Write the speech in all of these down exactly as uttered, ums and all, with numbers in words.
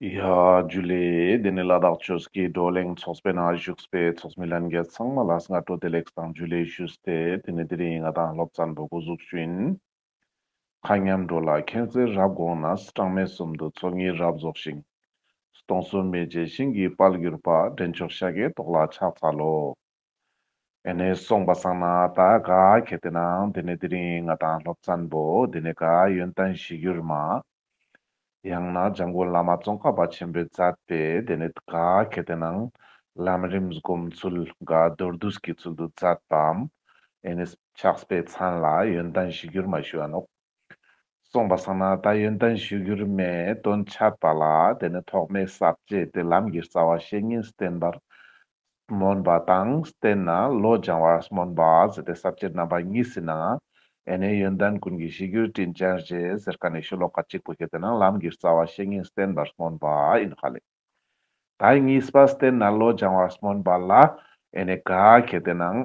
ཡ་ཇུ་ལེ། དེ་ནེ་ལ་དྭགས་ཆོས་ཀྱི་བགྲོ་གླེང་ཚོགས་པའི་ནང་བཞུགས་པའི་ཚོགས་མི་ལྷན་རྒྱས་ཚང་མ་ལ་སྔ་དྲོ་བདེ་ལེགས་དང་ཇུ་ལེ་ཞུས་ཏེ། དེ་ནེ་དེ་རིང་ང་དང་སློབ་ཚན་པོ་འགོ་འཛུགས་ཞུ་ཡིན། མཁའ་མཉམ་འགྲོ་ལ་མཁྱེན་བརྩེ་རབ་དགོངས་ནས། གྲངས་མེད་གསུམ་དུ་ཚོགས་གཉིས་རབ་རྫོགས་ཤིང་། སྟོང་གསུམ་མི་མཇེད་ཞིང་གི་དཔལ་གྱུར་པ། འདྲེན་མཆོག་ཤཱཀྱའི་ཏོག་ལ་ཕྱག་འཚལ་ལོ། ཨེ་ནེ་སོང་པ་སང་ན་ད་ག་ཁེ་ཏེ་ནང་དེ་ནེ་དེ་རིང་ང་དང་སློབ་ཚན་པོ་དེ་ནེ་ག་ཡོན་ཏན་གཞིར་གྱུར་མ། ཡང་ན་འཇམ་མགོན་བླ་མ་ཙོང་ཁ་པ་ཆེན་པོས་མཛད་པའི་དེ་ནེ་ག་ཁེ་ཏེ་ནང་ལམ་རིམ་སྒོམ་ཚུལ་ག་མདོར་བསྡུས་ཀྱི་ཚུལ་དུ་མཛད་པའམ། ཨེ་ནེ་ཕྱག་དཔེའི་མཚན་ལ་ཡོན་ཏན་གཞིར་གྱུར་མ་ཞུ་བ་ནོག། སོང་པ་སང་ན་ད་ཡོན་ཏན་གཞིར་གྱུར་མའི་དོན་འཆད་པ་ལ་དེ་ནེ་ཐོག་མའི་ས་བཅད་དེ་ལམ་གྱི་རྩ་བ་བཤེས་གཉེན་བསྟེན་པར་སྨོན་པ་དང་བསྟེན་ནས་བློ་སྦྱང་བར་སྨོན་པ་ཟེར་ཏེ་ས་བཅད་རྣམ་པ་གཉིས་སི་ནང་ཨེ་ནེ་ཡོན་ཏན་ཀུན་གྱི་གཞིར་གྱུར་དྲིན་ཅན་རྗེ་ཟེར་ཁན་ནི་ཤོ་ལོ་ཀ་གཅིག་པོ་ཁེ་ཏེ་ནང་ལམ་གྱི་རྩ་བ་བཤེས་གཉེན་བསྟེན་པར་སྨོན་པ་ཨིན་ཧ་ལེ། ད་གཉིས་པ་བསྟེན་ནས་བློ་སྦྱང་བར་སྨོན་པ་ལ་ཨེ་ནེ་ག་ཁེ་ཏེ་ནང་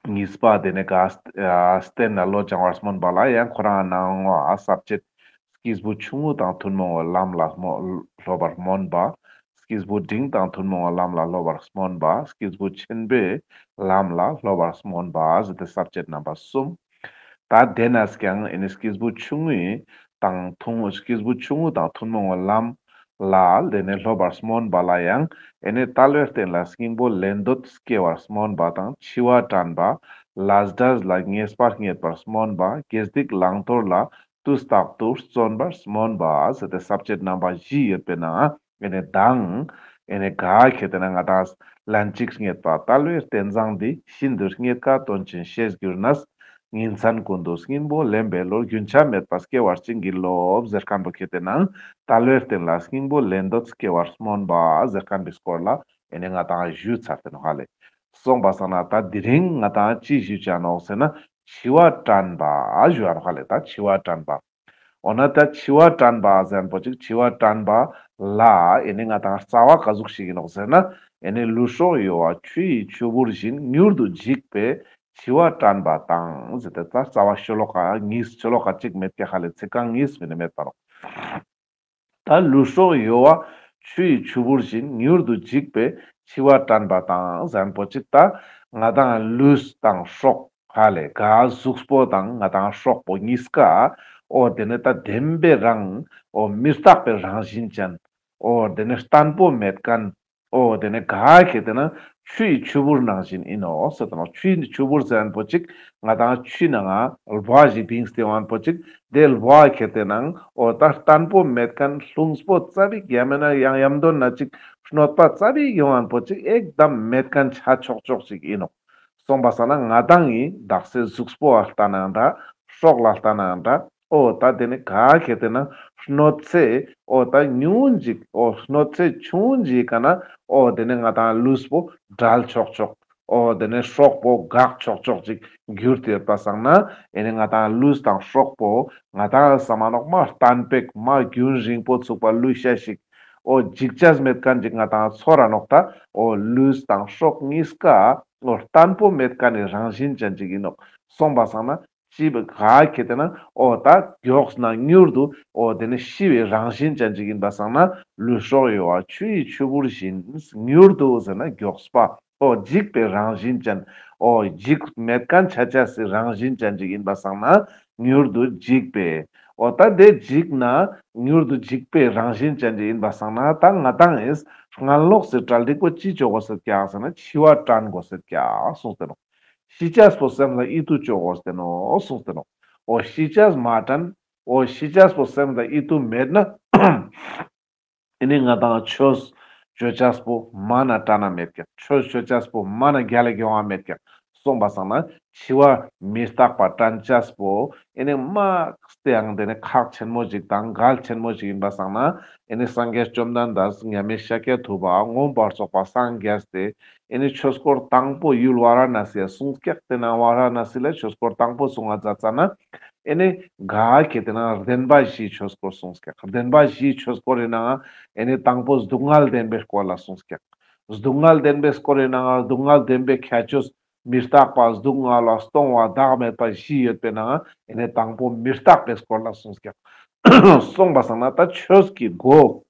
གཉིས་པ་དེ་ནེ་ག་བསྟེན་ནས་བློ་སྦྱང་བར་སྨོན་པ་ལ་ཡང་ཁོ་རང་ནང་ང་ས་བཅད་སྐྱེས་བུ་ཆུང་ངུ་དང་ཐུན་མོང་བའི་ལམ་ལ་སྨོ་སློབ་པར་སྨོན་པ། སྐྱེས་བུ་འབྲིང་དང་ཐུན་མོང་བའི་ལམ་ལ་སློབ་པར་སྨོན་པ། སྐྱེས་བུ་ཆེན་པོའི་ལམ་ལ་སློབ་པར་སྨོན་པ་ཟེར་ཏེ་ས་བཅད་རྣམ་པ་གསུམ། ད་དེ་ནས་ཀྱང་ཨེ་ནེ་སྐྱེས་བུ་ཆུང་ངུའི་དང་ཐུན་སྐྱེས་བུ་ཆུང་ངུ་དང་ཐུན་མོང་བའི་ལམ་ལ་དེ་ནེ་སློབ་པར་སྨོན་པ་ལ་ཡང་ཨེ་ནེ་དལ་བའི་རྟེན་ལ་སྙིང་པོ་ལེན་འདོད་སྐྱེ་བར་སྨོན་པ་དང་། འཆི་བ་དྲན་པ། ལས་འབྲས་ལ་ངེས་པ་རྙེད་པར་སྨོན་པ། དགེ་སྡིག་བླང་དོར་ལ་དུས་རྟག་ཏུ་བརྩོན་པར་སྨོན་པ་ཟེར་ཏེ་ས་བཅད་རྣམ་པ་བཞི་ཡོད་པའི་ནང་ཨེ་ནེ་མདང་ཨེ་ནེ་ག་ཁེ་ཏེ་ནང་ང་དང་ལན་གཅིག་རྙེད་པ་དལ་བའི་རྟེན་བཟང་འདི། ཤིན་ཏུ་རྙེད་དཀའ་དོན་ཆེན་ཤེས་གྱུར་ནས། ཉིན་མཚན་ཀུན་ཏུ་སྙིང་པོ་ལེན་པའི་བློ། རྒྱུན་ཆད་མེད་པར་སྐྱེ་བར་བྱིན་གྱིས་རློབས། ཟེར་ཁན་པོ་ཁེ་ཏེ་ནང་དལ་བའི་རྟེན་ལ་སྙིང་པོ་ལེན་འདོད་སྐྱེ་བར་སྨོན་པ་ཟེར་ཁན་པོའི་སྐོར་ལ་ཨེ་ནེ་ང་དང་ཞུས་ཚར་ཏེ་ནོག་ཧ་ལེ། སོང་པ་སང་ན་ད་དེ་རིང་ང་དང་ཅི་ཞུ་ཅ་ནོག་ཟེར་ན་འཆི་བ་དྲན་པ་ཞུ་བ་ནོག་ཧ་ལེ། ད་འཆི་བ་དྲན་པ། འོ་ན་ད་འཆི་བ་དྲན་པ་ཟེར་ཁན་པོ་ཅིག་འཆི་བ་དྲན་པ་ལ་ཨེ་ནེ་ང་དང་རྩ་བ་ག་ཟུག་ཞིག་ཨིན་ནོག་ཟེར་ན་ཨེ་ནེ་ལུས་སྲོག་གཡོ་བ་ཆུ་ཡི་ཆུ་བུར་བཞིན་མྱུར་དུ་འཇིག་པའི་འཆི་བ་དྲན་པ་དང་ཟེར་ཏེ་ད་རྩ་བ་ཤོ་ལོ་ཀ་གཉིས་ཤོ་ལོ་ཀ་གཅིག་མེད་ཀྱག་ཧ་ལེ། ཚིག་རྐང་གཉིས་མེད་ནེ་མེད་པ་རོག། ད་ལུས་སྲོག་གཡོ་བ་ཆུ་ཡི་ཆུ་བུར་བཞིན་མྱུར་དུ་འཇིག་པའི་འཆི་བ་དྲན་པ་དང་ཟེར་ཁན་པོ་ཅིག་ད་ང་དང་ལུས་དང་སྲོག་ཧ་ལེ་ག་གཟུགས་པོ་དང་ང་དང་སྲོག་པོ་གཉིས་ཀ་འོ་དེ་ནེ་ད་བདེན་པའི་རང་འོ་མི་རྟག་པའི་རང་བཞིན་ཅན་འོ་དེ་ནེ་བརྟན་པོ་མེད་ཁན་འོ་དེ་ནེ་ག་ཁེ་ཏེ་ན་ཆུ་ཡི་ཆུ་བུར་ནང་བཞིན་ཨིན་ནོག་ཟེར་ཏེ་ནོག། ཆུ་ཡི་ཆུ་བུར་ཟེར་ཁན་པོ་ཅིག་ང་དང་ཆུའི་ནང་ང་ལྦ་ཞིག་བིངས་ཏེ་ཡོང་ཁན་པོ་ཅིག། དེ་ལྦ་ཁེ་ཏེ་ནང་འོ་ད་བརྟན་པོ་མེད་ཁན་ལྷུངས་པོ་ཙ་པིག་ཡང་མེན་ན་ཡང་ཡང་དོན་ན་ཅིག་གནོད་པ་ཙ་པིག་ཡོང་ཁན་པོ་ཅིག་ཨེག་དམ་མེད་ཁན་ཆ་ཆོག་ཆོག་ཅིག་ཨིན་ནོག། སོང་པ་སང་ན་ང་དང་ངི་དག་ས་གཟུགས་པོ་ལ་ལྟ་ནའང་འདྲ། སྲོག་ལ་ལྟ་ནའང་འདྲ། འོ་ད་དེ་ནེ་ག་ཁེ་ཏེ་ན་གནོད་འཚེ་འོ་ད་ཉུང་ངུ་ཞིག་འོ་གནོད་འཚེ་ཆུང་ངུ་ཞིག་ག་ན་འོ་དེ་ནེ་ང་དང་ལུས་པོ་འབྲལ་ཆོག་ཆོག། འོ་དེ་ནེ་སྲོག་པོ་འགག་ཆོག་ཆོག་ཅིག་གྱུར་ཏེ་ཡོད་པ་སང་ན་ཨེ་ནེ་ང་དང་ལུས་དང་སྲོག་པོ་ང་དང་ས་མ་ནོག་མ་བརྟན་པོ་མ་རྒྱུན་རིང་པོ་ཚུགས་པ་ལུས་ཤེས་ཤིག། འོ་འཇིག་ཅེས་མེད་ཁན་ཅིག་ང་དང་ཚོར་ར་ནོག་ད། འོ་ལུས་དང་སྲོག་གཉིས་ཀ་འོ་བརྟན་པོ་མེད་ཁན་ནི་རང་བཞིན་ཅན་ཅིག་ཨིན་ནོག། སོང་པ་སང་ན་ཅི་བ་ག་ཁེ་ཏེ་ན་འོ་ད་མགྱོགས་ན་མྱུར་དུ་འོ་དེ་ནེ་ཤི་བའི་རང་བཞིན་ཅན་ཅིག་ཨིན་པ་སང་ན་ལུས་སྲོག་གཡོ་བ་ཆུ་ཡི་ཆུ་བུར་བཞིན་མྱུར་དུ་ཟེར་ན་མགྱོགས་པ། འོ་འཇིག་པའི་རང་བཞིན་ཅན། འོ་འཇིག་མེད་ཁན་ཆ་ཆ་སི་རང་བཞིན་ཅན་ཅིག་ཨིན་པ་སང་ན་མྱུར་དུ་འཇིག་པའི། འོ་ད་དེ་འཇིག་ན་མྱུར་དུ་འཇིག་པའི་རང་བཞིན་ཅན་ཅིག་ཨིན་པ་སང་ན་ད་ང་དང་ངི་སྔ་ལོགས་སི་གྲ་སྒྲིག་པོ་ཅི་ཅོ་དགོས་སེད་ཀྱག་ཟེར་ན་འཆི་བ་དྲན་དགོས་སེད་ཀྱག་གསུངས་ཏེ་ནོག། ཤི་ཅེས་པོ་སེམས་ལ་ཡིད་དུ་ཅོ་དགོས་ཏེ་ནོག་གསུངས་ཏེ་ནོག། འོ་ཤི་ཅེས་མ་དྲན། འོ་ཤི་ཅེས་པོ་སེམས་ལ་ཡིད་དུ་མེད་ན། ཨེ་ནེ་ང་དང་ཆོས་ཅོ་ཅེས་པོ་མ་ན་དྲན་ན་མེད་ཀྱག། ཆོས་ཅོ་ཅེས་པོ་མ་ན་རྒྱལ་ལ་འགྱོ་བ་མེད་ཀྱག། སོང་པ་སང་ན་འཆི་བ་མི་རྟག་པ་དྲན་ཅེས་པོ་ཨེ་ནེ་མ་སྟེ་ཡང་དེ་ནེ་ཁག་ཆེན་མོ་ཞིག་དང་གལ་ཆེན་མོ་ཞིག་ཨིན་པ་སང་ན་ཨེ་ནེ་སངས་རྒྱས་བཅོམ་ལྡན་འདས་མཉམ་མེད་ཤཱཀྱ་ཐུབ་པ་མངོན་པར་རྫོགས་པ་སངས་རྒྱས་ཏེ་ཨེ་ནེ་ཆོས་འཁོར་དང་པོ་ཡུལ་ཝཱ་ར་ཎ་སི་ཡ་གསུངས་ཀྱག། དེ་ནང་ཝཱ་ར་ཎ་སི་ལ་ཆོས་འཁོར་དང་པོ་གསུང་ང་མཛད་ཙ་ན་ཨེ་ནེ་ག་ཁེ་ཏེ་ན་བདེན་པ་བཞིའི་ཆོས་འཁོར་གསུངས་ཀྱག། བདེན་པ་བཞིའི་ཆོས་འཁོར་རི་ནང་ཨེ་ནེ་དང་པོ་སྡུག་བསྔལ་བདེན་པའི་སྐོར་ལ་གསུངས་ཀྱག། སྡུག་བསྔལ་བདེན་པའི་སྐོར་རི་ནང་སྡུག་བསྔལ་བདེན་པའི་ཁྱད་ཆོས་མི་རྟག་པ་སྡུག་བསྔལ་བ་སྟོང་བ་བདག་མེད་པ་བཞི་ཡོད་པའི་ནང་ཨེ་ནེ་དང་པོ་མི་རྟག་པའི་སྐོར་ལ་གསུངས་ཀྱག། སོང་པ་སང་ན་ད་ཆོས་ཀྱི་སྒོ་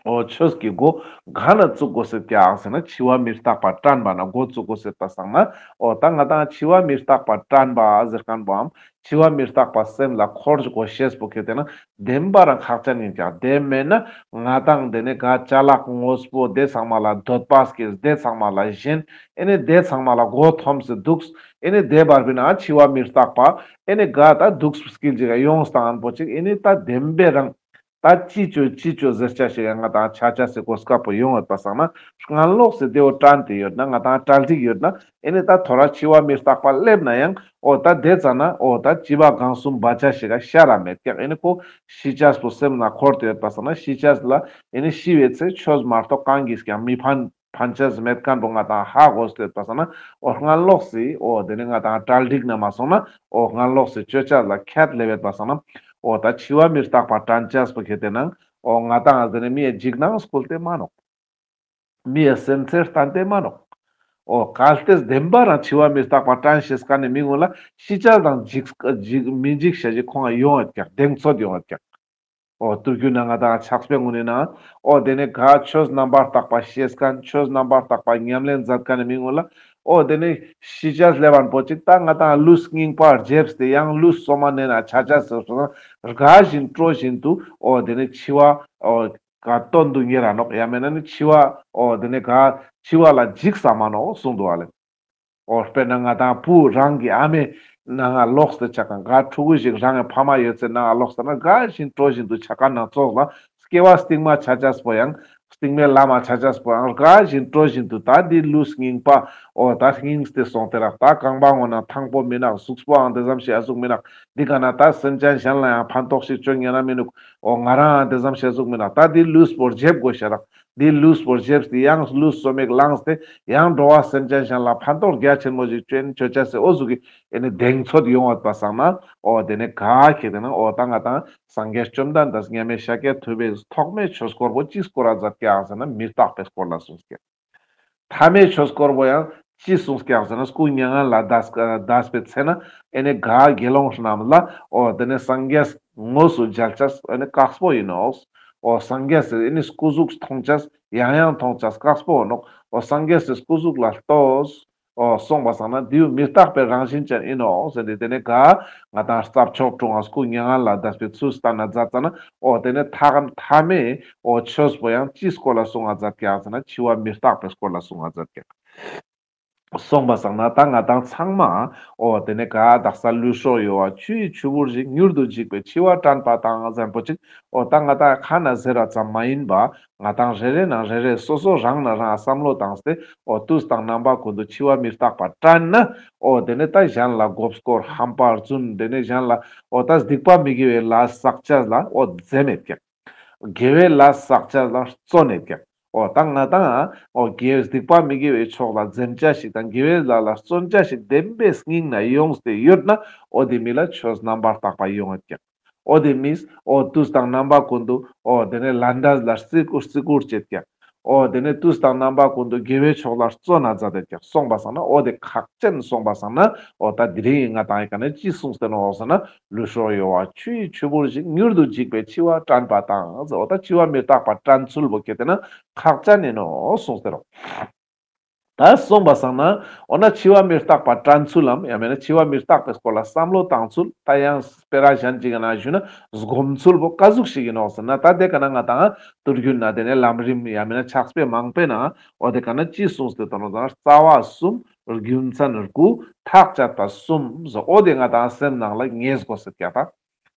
འོ་ཆོས་ཀྱི་འགོ་ག་ན་བཙུགས་དགོས་སེད་ཀྱག་ཟེར་ན་འཆི་བ་མི་རྟག་པ་དྲན་པ་ན་འགོ་བཙུགས་དགོས་སེད་པ་སང་ན། འོ་ད་ང་ཏང་འཆི་བ་མི་རྟག་པ་དྲན་པ་ཟེར་མཁན་པོའམ་འཆི་བ་མི་རྟག་པ་སེམས་ལ་འཁོར་དགོས་ཤེས་པོ་ཁེ་ཏེ་ན་བདེན་པ་རང་ཁག་ཅན་ཡིན་ཀྱག། དེ་མེད་ན་ང་ཏང་དེ་ནས་ག་ཅ་ལག་དངོས་པོ་དེ་ཚང་མ་ལ་འདོད་པ་སྐྱེས། དེ་ཚང་མ་ལ་ཞེན། ཨེ་ནི་དེ་ཚང་མ་ལ་མགོ་འཐོམས་སེ་འདུག། ཨེ་ནི་དེ་བར་པའི་ན་འཆི་བ་མི་རྟག་པ་ཨེ་ནི་ག་ད་འདུག་སྐྱིལ་ཅིག་ག་ཡོངས་བཏང་ཨན་པོ་ཅིག། ཨེ་ནི་ད་བདེན་པའི་རང་ད་ཅི་ཅོ་ཅི་ཅོ་ཟེར་ཆ་ཞིག་ཡང་ང་ཏང་ཆ་ཆ་སེ་གོ་སྐབས་པོ་ཡོང་ཡོད་པ་སང་ན། སྔན་ལོགས་སེ་དེ་བོ་དྲན་ཏེ་ཡོད་ན་ང་ཏང་གྲ་སྒྲིག་ཡོད་ན། ཨེ་ནི་ད་ཐོ་ར་འཆི་བ་མི་རྟག་པ་སླེབས་ན་ཡང་འོ་ད་དེ་ཙ་ན་འོ་ད་བྱིས་པ་སྒང་གསུམ་བ་ཆ་ཞིག་ག་ཤ་ར་མེད་ཀྱག། ཨེ་ནི་ཁོ་ཤི་ཆས་པོ་སེམས་ན་འཁོར་ཏེ་ཡོད་པ་སང་ན་ཤི་ཆས་ལ་ཨེ་ནི་ཤི་བའི་ཚེ་ཆོས་མ་གཏོགས་གང་གིས་ཀྱང་མི་ཕན་ཕན་ཆས་མེད་མཁན་པོ་ང་ཏང་ཧ་གོ་སྟེ་ཡོད་པ་སང་ན། འོ་སྔན་ལོགས་སེ་འོ་དེ་ནི་ང་ཏང་གྲ་སྒྲིག་ན་མ་སོང་ན་འོ་སྔན་ལོགས་སེ་ཅོ་ཆས་ལ་ཁྱད་ལེ་བེད་པ་སང་ན། འོ་ད་འཆི་བ་མི་རྟག་པ་དྲན་ཆས་པོ་ཁེ་ཏེ་ན་འོ་ང་ཏང་དེ་ནི་མི་ཡི་འཇིགས་སྣང་སྐུལ་ཏེ་མ་ནོག། མི་ཡི་སེམས་ཚེར་བསྟན་ཏེ་མ་ནོག། འོ་གལ་ཏེ་བདེན་པ་རང་འཆི་བ་མི་རྟག་པ་དྲན་ཤེས་མཁན་ནི་མི་ངོ་ལ་ཤི་ཆས་དང་འཇིགས་འཇིགས་མི་འཇིགས་ཤ་ཞིག་ཁོང་ཡོང་ཡོད་ཀྱག། གདེང་ཚོད་ཡོང་ཡོད་ཀྱག། འོ་དུས་རྒྱུན་ན་ང་ཏང་ཆགས་པའི་ངོ་ནས་ན་འོ་དེ་ནས་ག་ཆོས་རྣམ་པར་དག་པ་ཤེས་མཁན་ཆོས་རྣམ་པར་དག་པ་ཉམས་ལེན་མཛད་མཁན་ནི་མི་ངོ་ལ་འོ་དེ་ནས་ཤི་ཆས་སླེབས་པ་པོ་ཅིག་ད་ང་ཏང་ལུས་རྙིང་པ་རྒྱབ་སྟེ་ཡང་ལུས་སོ་མ་ནེ་ན་ཆ་ཆ་ཟེར་སོང་ན་དགའ་བཞིན་སྤྲོ་བཞིན་དུ་འོ་དེ་ནས་འཆི་བ་འོ་ག་དོན་དུ་གཉེར་ར་ནོག། ཡང་མེད་ན་ནི་འཆི་བ་འོ་དེ་ནས་ག་འཆི་བ་ལ་འཇིགས་ས་མ་ནོག་གསུངས་འདུག་ཨ་ལེ། འོ་དཔེར་ན་ང་ཏང་བུ་རང་གི་ཨ་མའི་ནང་ང་ལོགས་ཏེ་ཆ་གང་ག་ཕྲུ་གུ་ཞིག་རང་གི་ཕ་མ་ཡོད་ཚད་ནང་ང་ལོགས་ཏེ་ན་དགའ་བཞིན་སྤྲོ་བཞིན་དུ་ཆ་ག་ན་ཙོགས་ལ་སྐྱེ་བ་སྟིང་མ་ཆ་ཆས་པོ་ཡང་སྟིང་མའི་ལམ་མ་ཆ་ཆས་པོ་ཡང་དགའ་བཞིན་སྤྲོ་བཞིན་དུ་ད་འདི་ལུས་རྙིང་པ་འོ་ད་རྙིངས་ཏེ་སོང་སྟེ་རག། ད་རྐང་པ་ངོ་ན་ཐང་པོ་མི་ནག། གཟུགས་པོའང་དེ་ཙམ་ཞིག་ཨ་ཟུག་མི་ནག། འདི་ག་ན་ད་སེམས་ཅན་གཞན་ལ་ཡང་ཕན་ཐོགས་ཤིག་ཅོ་ཉན་ན་མི་ནུག། འོ་ང་རང་དེ་ཙམ་ཞིག་ཨ་ཟུག་མི་ནག། ད་འདི་ལུས་པོ་རྒྱབ་དགོས་ཤ་རག། འདི་ལུས་པོ་རྒྱབ་སྟེ་ཡང་ལུས་སོ་མེག་ལངས་ཏེ་ཡང་འགྲོ་བ་སེམས་ཅན་གཞན་ལ་ཕན་ཐོགས་རྒྱ་ཆེན་མོ་ཞིག་ཅོ་ཡིན་ཅོ་ཆ་སེ་འོ་ཟུག་གི་ཨེ་ནི་གདེང་ཚོད་ཡོང་བ་པ་སང་ན་འོ་དེ་ནི་ག་ཁེ་དེ་ན་འོ་ད་ང་ཏང་སངས་རྒྱས་བཅོམ་ལྡན་འདས་མཉམ་མེད་ཤཱཀྱ་ཐུབ་པའི་ཐོག་མའི་ཆོས་སྐོར་པོ་ཅི་སྐོར་ར་མཛད་ཀྱག་ཟེར་ན་མི་རྟག་པའི་སྐོར་ལ་གསུངས་ཀྱག། ཐ་མའི་ཆོས་སྐོར་པོ་ཡང་ཅི་གསུངས་ཀྱག་ཟེར་ན་སྐུ་མྱ་ངན་ལས་འདས་པའི་ཚེ་ན་ཨེ་ནི་ག་དགེ་སློང་རྣམས་ལ་འོ་དེ་ནི་སངས་རྒྱས་དངོས་སུ་མཇལ་ཆ་ཨེ་ནི་དཀགས་པོ་ཡིན་ནོག། འོ་སངས་རྒྱས་སི་ཨེ་ནི་སྐུ་གཟུགས་མཐོང་ཆ་ཡང་ཡང་མཐོང་ཆ་དཀགས་པོ་ཡིན་ནོག། འོ་སངས་རྒྱས་སི་སྐུ་གཟུགས་ལ་ལྟོས། འོ་སོང་པ་སང་ན་དེའུ་མི་རྟག་པའི་རང་བཞིན་ཅན་ཡིན་ནོག་ཟེར་ཏེ་དེ་ནི་ག་ང་ཏང་རྩྭ་མཆོག་གྲོང་ང་སྐུ་མྱ་ངན་ལས་འདས་པའི་ཚུལ་བསྟན་ན་མཛད་ཙ་ན་འོ་དེ་ནི་ཐ་ཐ་མའི་འོ་ཆོས་པོ་ཡང་ཅི་སྐོར་ལ་གསུང་ང་མཛད་ཀྱག་ཟེར་ན་འཆི་བ་མི་རྟག་པའི་སྐོར་ལ་གསུང་ང་མཛད་ཀྱག། སོང་པ་སང་ན་ད་ང་ཏང་ཚང་མ་འོ་དེ་ནི་ག་དག་ས་ལུས་སྲོག་གཡོ་བ་ཆུ་ཡི་ཆུ་བུར་བཞིན་མྱུར་དུ་འཇིག་པའི་འཆི་བ་དྲན་པ་དང་ཟེར་པོ་ཅིག། འོ་ད་ང་ཏང་ཁ་ན་ཟེར་བ་ཙམ་མ་ཡིན་པ་ང་ཏང་རེ་རེ་ནང་རེ་རེ་སོ་སོ་རང་ན་རང་བསམ་བློ་བཏང་སྟེ་འོ་དུས་དང་རྣམ་པ་ཀུན་ཏུ་འཆི་བ་མི་རྟག་པ་དྲན་ན་འོ་དེ་ནི་ད་གཞན་ལ་མགོ་སྐོར་ཧམ་པ་རྫུན་དེ་ནི་གཞན་ལ་འོ་ད་སྡིག་པ་མི་དགེ་བའི་ལས་བསགས་ཆ་ལ་འོ་འཛེམ་མེད་ཀྱག། དགེ་བའི་ལས་བསགས་ཆ་ལ་བརྩོན་ནས་ཀྱང་། འོ་ད་ང་ཏང་འོ་དགེ་སྡིག་པ་མི་དགེ་བའི་ཕྱོགས་ལ་འཛེམ་ཆ་ཞིག་དང་དགེ་བའི་ལས་ལ་བརྩོན་ཆ་ཞིག་བདེན་པའི་སྙིང་ནས་ཡོངས་ཏེ་ཡོད་ན་འོ་དེ་མི་ལ་ཆོས་རྣམ་པར་དག་པ་ཡོང་ཡོད་ཀྱག། འོ་དེ་མིས་འོ་དུས་དང་རྣམ་པ་ཀུན་ཏུ་འོ་དེ་ནས་ལས་འབྲས་ལ་བརྩི་བཀུར་བརྩི་བཀུར་བྱེད་ཀྱག། འོ་དེ་ནས་དུས་དང་རྣམ་པ་ཀུན་ཏུ་དགེ་བའི་ཕྱོགས་ལ་བརྩོན་ན་མཛད་དེ་ཀྱག། སོང་པ་སང་ན་འོ་དེ་ཁག་ཅན་སོང་པ་སང་ན་འོ་ད་དེ་རིང་ང་ཏང་ཡི་ཀ་ནས་ཅི་གསུངས་ཏེ་ནོག་ཟེར་ན། ལུས་སྲོག་གཡོ་བ་ཆུ་ཡི་ཆུ་བུར་བཞིན། མྱུར་དུ་འཇིག་པའི་འཆི་བ་དྲན་པ་དང་། འོ་ད་འཆི་བ་མི་རྟག་པ་དྲན་ཚུལ་བོ་ཁེ་ཏེ་ན་ཁག་ཅན་ཡིན་ནོག་གསུངས་ཏེ་རོ། ད་སོང་པ་སང་ན་འོ་ན་འཆི་བ་མི་རྟག་པ་དྲན་ཚུལ་ལམ་ཡང་མེད་ན་འཆི་བ་མི་རྟག་པའི་སྐོར་ལ་བསམ་བློ་བཏང་ཚུལ་ད་ཡང་སྤེ་ར་གཞན་ཅིག་གི་ནང་ཞུས་ན་སྒོམ་ཚུལ་བོ་ཀ་ཟུག་ཞིག་ཡིན་ནོག་ཟེར་ན། ད་དེ་ཀ་ན་ང་ཏང་དུས་རྒྱུན་ན་དེ་ནས་ལམ་རིམ་ཡང་མེད་ན་ཕྱག་དཔེ་མང་པོའི་ནང་འོ་དེ་ཀ་ན་ཅི་གསུངས་ཏེ་ཡོད་ནོག་ཟེར་ན་རྩ་བ་གསུམ། རྒྱུ་མཚན་དགུ། ཐག་བཅད་པ་གསུམ་ཟེར། འོ་དེ་ང་ཏང་སེམས་ནང་ལ་ངེས་དགོས་ཟེར་ཀྱག་ད།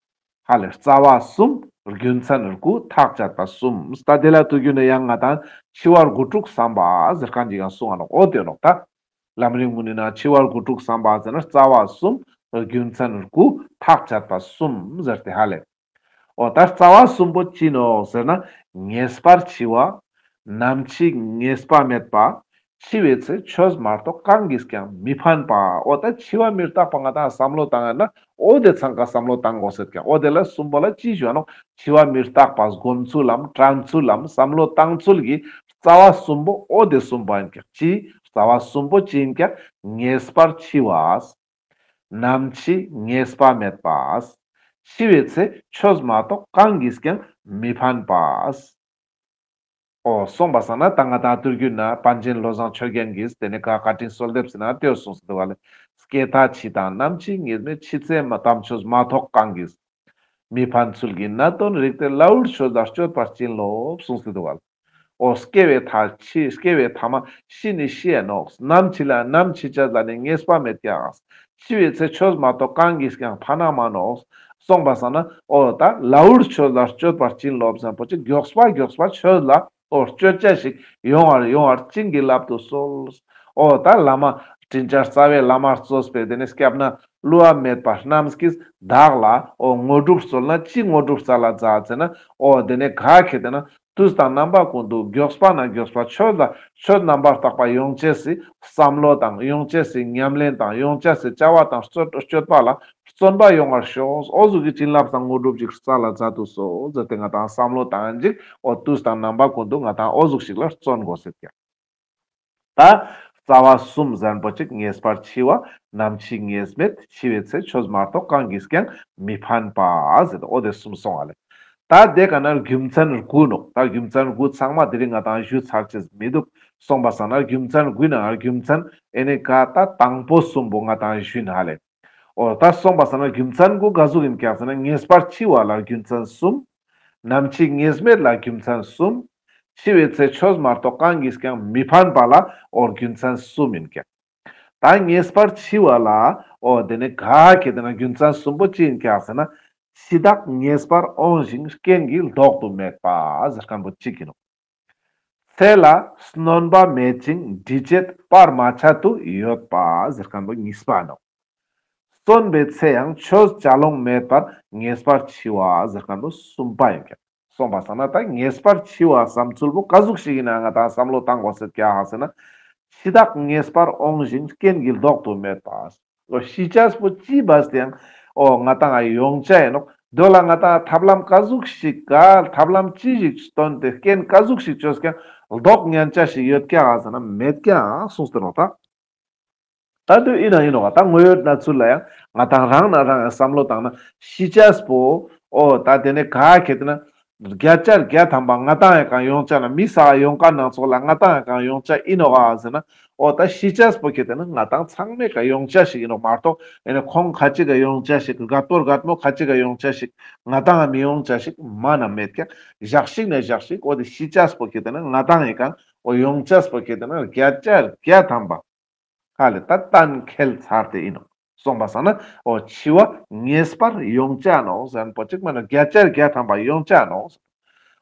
ཧ་ལེ་རྩ་བ་གསུམ། རྒྱུ་མཚན་དགུ། ཐག་བཅད་པ་གསུམ། ད་དེ་ལ་དུས་རྒྱུན་ནས་ཡང་ང་ཏང་འཆི་བ་དགུ་ཕྲུགས་བསམ་པ་ཟེར་མཁན་ཅིག་ཡང་གསུང་ང་ནོག། འོ་དེ་ནོག་ད། ལམ་རིམ་གུན་ནི་ནང་འཆི་བ་དགུ་ཕྲུགས་བསམ་པ་ཟེར་ན་རྩ་བ་གསུམ། རྒྱུ་མཚན་དགུ། ཐག་བཅད་པ་གསུམ་ཟེར་ཏེ་ཧ་ལེ། འོ་ད་རྩ་བ་གསུམ་པོ་ཅི་ནོག་ཟེར་ན། ངེས་པར་འཆི་བ། ནམ་འཆི་ངེས་པ་མེད་པ། འཆི་བའི་ཚེ་ཆོས་མ་གཏོགས་གང་གིས་ཀྱང་མི་ཕན་པ། འོ་ད་འཆི་བ་མི་རྟག་པ་ང་ཏང་བསམ་བློ་བཏང་ཡ་ན་འོ་དེ་ཚང་ཀ་བསམ་བློ་བཏང་དགོས་ཟེར་ཀྱག། འོ་དེ་ལ་གསུམ་པོ་ལ་ཅི་ཞུ་ནོག། འཆི་བ་མི་རྟག་པ་སྒོམ་ཚུལ་ལམ་དྲན་ཚུལ་ལམ་བསམ་བློ་བཏང་ཚུལ་གྱི་རྩ་བ་གསུམ་པོ་འོ་དེ་གསུམ་པོ་ཡིན་ཀྱག། ཅི་རྩ་བ་གསུམ་པོ་ཅི་ཡིན་ཀྱག། ངེས་པར་འཆི་བ། ནམ་འཆི་ངེས་པ་མེད་པ། འཆི་བའི་ཚེ་ཆོས་མ་གཏོགས་གང་གིས་ཀྱང་མི་ཕན་པ། འོ་སོང་པ་སང་ན་ད་ང་དང་དུས་རྒྱུན་ན་པཎ་ཆེན་བློ་བཟང་ཆོས་རྒྱན་གྱིས་དེ་ནས་ག་བཀའ་དྲིན་གསོལ་འདེབས་ཟེར་ན་དེ་གསུངས་སེ་འདུག་ག་ལེ། སྐྱེ་མཐའ་འཆི་དང་ནམ་འཆི་ངེས་མེད། འཆི་ཚེ་མ་དམ་ཆོས་མ་ཐོགས་གང་གིས། མི་ཕན་ཚུལ་གྱི་གནད་དོན་རིགས་ཏེ། ལྷ་ཡུལ་ཆོས་ལ་སྤྱོད་པར་བྱིན་རློབས་གསུངས་སེ་འདུག་ག་ལེ། འོ་སྐྱེ་བའི་མཐའ་འཆི་སྐྱེ་བའི་མཐའ་མ་ཤི་ནི་ཤི་ཡ་ནོག་ནམ་འཆི་ལ་ནམ་འཆི་ཅེས་ལ་ནི་ངེས་པ་མེད་ཀྱང་། འཆི་བའི་ཚེ་ཆོས་མ་ཐོགས་གང་གིས་ཀྱང་ཕན་མ་ནོག་སོང་པ་སང་ན་འོ་ད་ལྷ་ཡུལ་ཆོས་ལ་སྤྱོད་པར་བྱིན་རློབས་ཟེར་པོ་ཅིག་མགྱོགས་པ་མགྱོགས་པ་ཆོས་ལ་འོ་སྤྱོད་ཅེས་ཤིག་ཡོང་བར་ཡོང་བར་བྱིན་གྱིས་བརླབ་ཏུ་གསོལ། འོ་ད་བླ་མ་དྲིན་ཅན་རྩ་བའི་བླ་མ་གཙོས་པའི་དེ་ནས་སྐྱབས་གནས་བསླུ་བ་མེད་པ་རྣམས་ཀྱིས་བདག་ལ་འོ་དངོས་གྲུབ་སྩོལ་ན་ཅི་དངོས་གྲུབ་སྩལ་ལ་མཛད་ཟེར་ན། འོ་དེ་ནས་ག་ཁེ་དེ་ན་དུས་དང་རྣམ་པ་ཀུན་ཏུ་མགྱོགས་པ་ན་མགྱོགས་པ་ཆོས་ལ་ཆོས་རྣམ་པར་དག་པ་ཡོང་ཅེས་སི་བསམ་བློ་དང་ཡོང་ཅེས་སི་ཉམས་ལེན་དང་ཡོང་ཅེས་སི་བྱ་བ་དང་སྤྱོད་སྤྱོད་པ་ལ་བརྩོན་པ་ཡོང་བར་ཤོག་འོ་ཟུག་གི་བྱིན་རླབས་དང་དངོས་གྲུབ་ཅིག་སྩལ་ལ་མཛད་དུ་གསོལ་ཟེར་ཏེ་ང་དང་བསམ་བློ་བཏང་ཅིག་འོ་དུས་དང་རྣམ་པ་ཀུན་ཏུ་ང་དང་འོ་ཟུག་ཞིག་ལ་བརྩོན་དགོས་ཟེར་ཀྱང་། ད་རྩ་བ་གསུམ་ཟེར་པོ་ཅིག་ངེས་པར་འཆི་བ། ནམ་འཆི་ངེས་མེད། འཆི་བའི་ཚེ་ཆོས་མ་ཐོགས་གང་གིས་ཀྱང་མི་ཕན་པ་ཟེར་ཏེ་འོ་དེ་གསུམ་སོང་བ་ལེ། ད་དེ་ག་ན་རྒྱུ་མཚན་དགུ་ནོག་ད་རྒྱུ་མཚན་དགུ་ཚང་མ་དེ་རིང་ང་དང་ཞུ་ཚར་ཅེས་མི་འདུག་སོང་པ་སང་ན་རྒྱུ་མཚན་དགུའི་ནང་རྒྱུ་མཚན་ཨེ་ནི་ག་ད་དང་པོ་གསུམ་པོ་ང་དང་ཞུ་ན་ལེ། འོ་ད་སོང་པ་སང་ན་རྒྱུ་མཚན་དགུ་ག་ཟུག་ཡིན་ཀྱག་ཟེར་ན་ངེས་པར་འཆི་བ་ལ་རྒྱུ་མཚན་གསུམ། ནམ་འཆི་ངེས་མེད་ལ་རྒྱུ་མཚན་གསུམ། འཆི་བའི་ཚེ་ཆོས་མ་ཐོགས་གང་གིས་ཀྱང་མི་ཕན་པ་ལ་འོ་རྒྱུ་མཚན་གསུམ་ཡིན་ཀྱག་ད་ངེས་པར་འཆི་བ་ལ་འོ་དེ་ནི་ག་ཁེ་དེ་ན་རྒྱུ་མཚན་གསུམ་པོ་ཅི་ཡིན་ཀྱག་ཟེར་ན། འཆི་བདག་ངེས་པར་འོང་ཞིང་རྐྱེན་གྱིས་ལྡོག་ཏུ་མེད་པ་ཟེར་མཁན་པོ་གཅིག་ཡིན་ནོག་ཚེ་ལ་སྣོན་པ་མེད་ཅིང་འབྲི་བྱེད་བར་མ་ཆད་དུ་ཡོད་པ་ཟེར་མཁན་པོ་གཉིས་པ་ནོག་གསོན་པའི་ཚེ་ཡང་ཆོས་བྱ་ལོང་མེད་པར་ངེས་པར་འཆི་བ་ཟེར་མཁན་པོ་གསུམ་པ་ཡིན་ཀྱག་སོང་པ་སང་ན་ད་ངེས་པར་འཆི་བ་བསམ་ཚུལ་པོ་ག་ཟུག་ཞིག་ཡིན་ན་ང་དང་བསམ་བློ་བཏང་དགོས་ཟེར་ཀྱག་ཟེར་ན། འཆི་བདག་ངེས་པར་འོང་ཞིང་རྐྱེན་གྱིས་ལྡོག་ཏུ་མེད་པ། འོ་ཤི་ཅེས་པོ་ཅི་བས་ཏེ་ཡང་འོ་ང་དང་ཡོང་ཅེས་ཡིན་ནོག་དེ་ལ་ང་དང་ཐབས་ལམ་ག་ཟུག་ཞིག་ག་ཐབས་ལམ་ཅི་ཞིག་སྟོན་ཏེ་རྐྱེན་ག་ཟུག་ཞིག་བཅོས་ཀྱང་ལྡོག་ཉན་ཅེས་ཞིག་ཡོད་ཀྱག་ཟེར་ན་མེད་ཀྱག་གསུངས་ཏེ་ནོག་ད། ད་དུ་ཡིན་ན་ཡིན་ནོག་ད་དངོས་ཡོད་གནས་ཚུལ་ལ་ཡང་ང་དང་རང་ན་རང་ཡང་བསམ་བློ་བཏང་ན་ཤི་ཅེས་པོ་འོ་ད་དེ་ནས་ག་ཁེ་དེ་ན་བརྒྱ་ཆ་བརྒྱ་ཐམ་པ་ང་དང་ཡང་གང་ཡོང་ཅེས་ན་མི་ས་ག་ཡོང་མཁན་ནང་ཚོགས་ལ་ང་དང་ཡང་གང་ཡོང་ཅེས་ཡིན་ནོག་ཨ་ཟེར་ན། འོ་ད་ཤི་ཅེས་པོ་ཁེ་དེ་ན་ང་དང་ཚང་མས་ག་ཡོང་ཅེས་ཞིག་ཡིན་ནོག་མ་གཏོགས་ཨེ་ནི་ཁོང་ཁ་ཅིག་ག་ཡོང་ཅེས་ཞིག་རྒད་པོ་རྒད་མོ་ཁ་ཅིག་ག་ཡོང་ཅེས་ཞིག་ང་དང་ཡང་མི་ཡོང་ཅེས་ཞིག་མ་ན་མེད་ཀྱག་ཞག་ཞིག་ན་ཞག་ཞིག་འོ་དེ་ཤི་ཅེས་པོ་ཁེ་དེ་ན་ང་དང་ཡང་གང་འོ་ཡོང་ཅེས་པོ་ཁེ་དེ་ན་བརྒྱ་ཆ་བརྒྱ་ཐམ་པ། ཧ་ལེ་ད་གཏན་འཁེལ་ཚར་ཏེ་ཡིན་ནོག་སོང་པ་སང་ན་འོ་འཆི་བ་ངེས་པར་ཡོང་ཅེས་ནོག་ཟེར་མཁན་པོ་ཅིག་མ་ན་བརྒྱ་ཆ་བརྒྱ་ཐམ་པ་ཡོང་ཅེས་ནོག་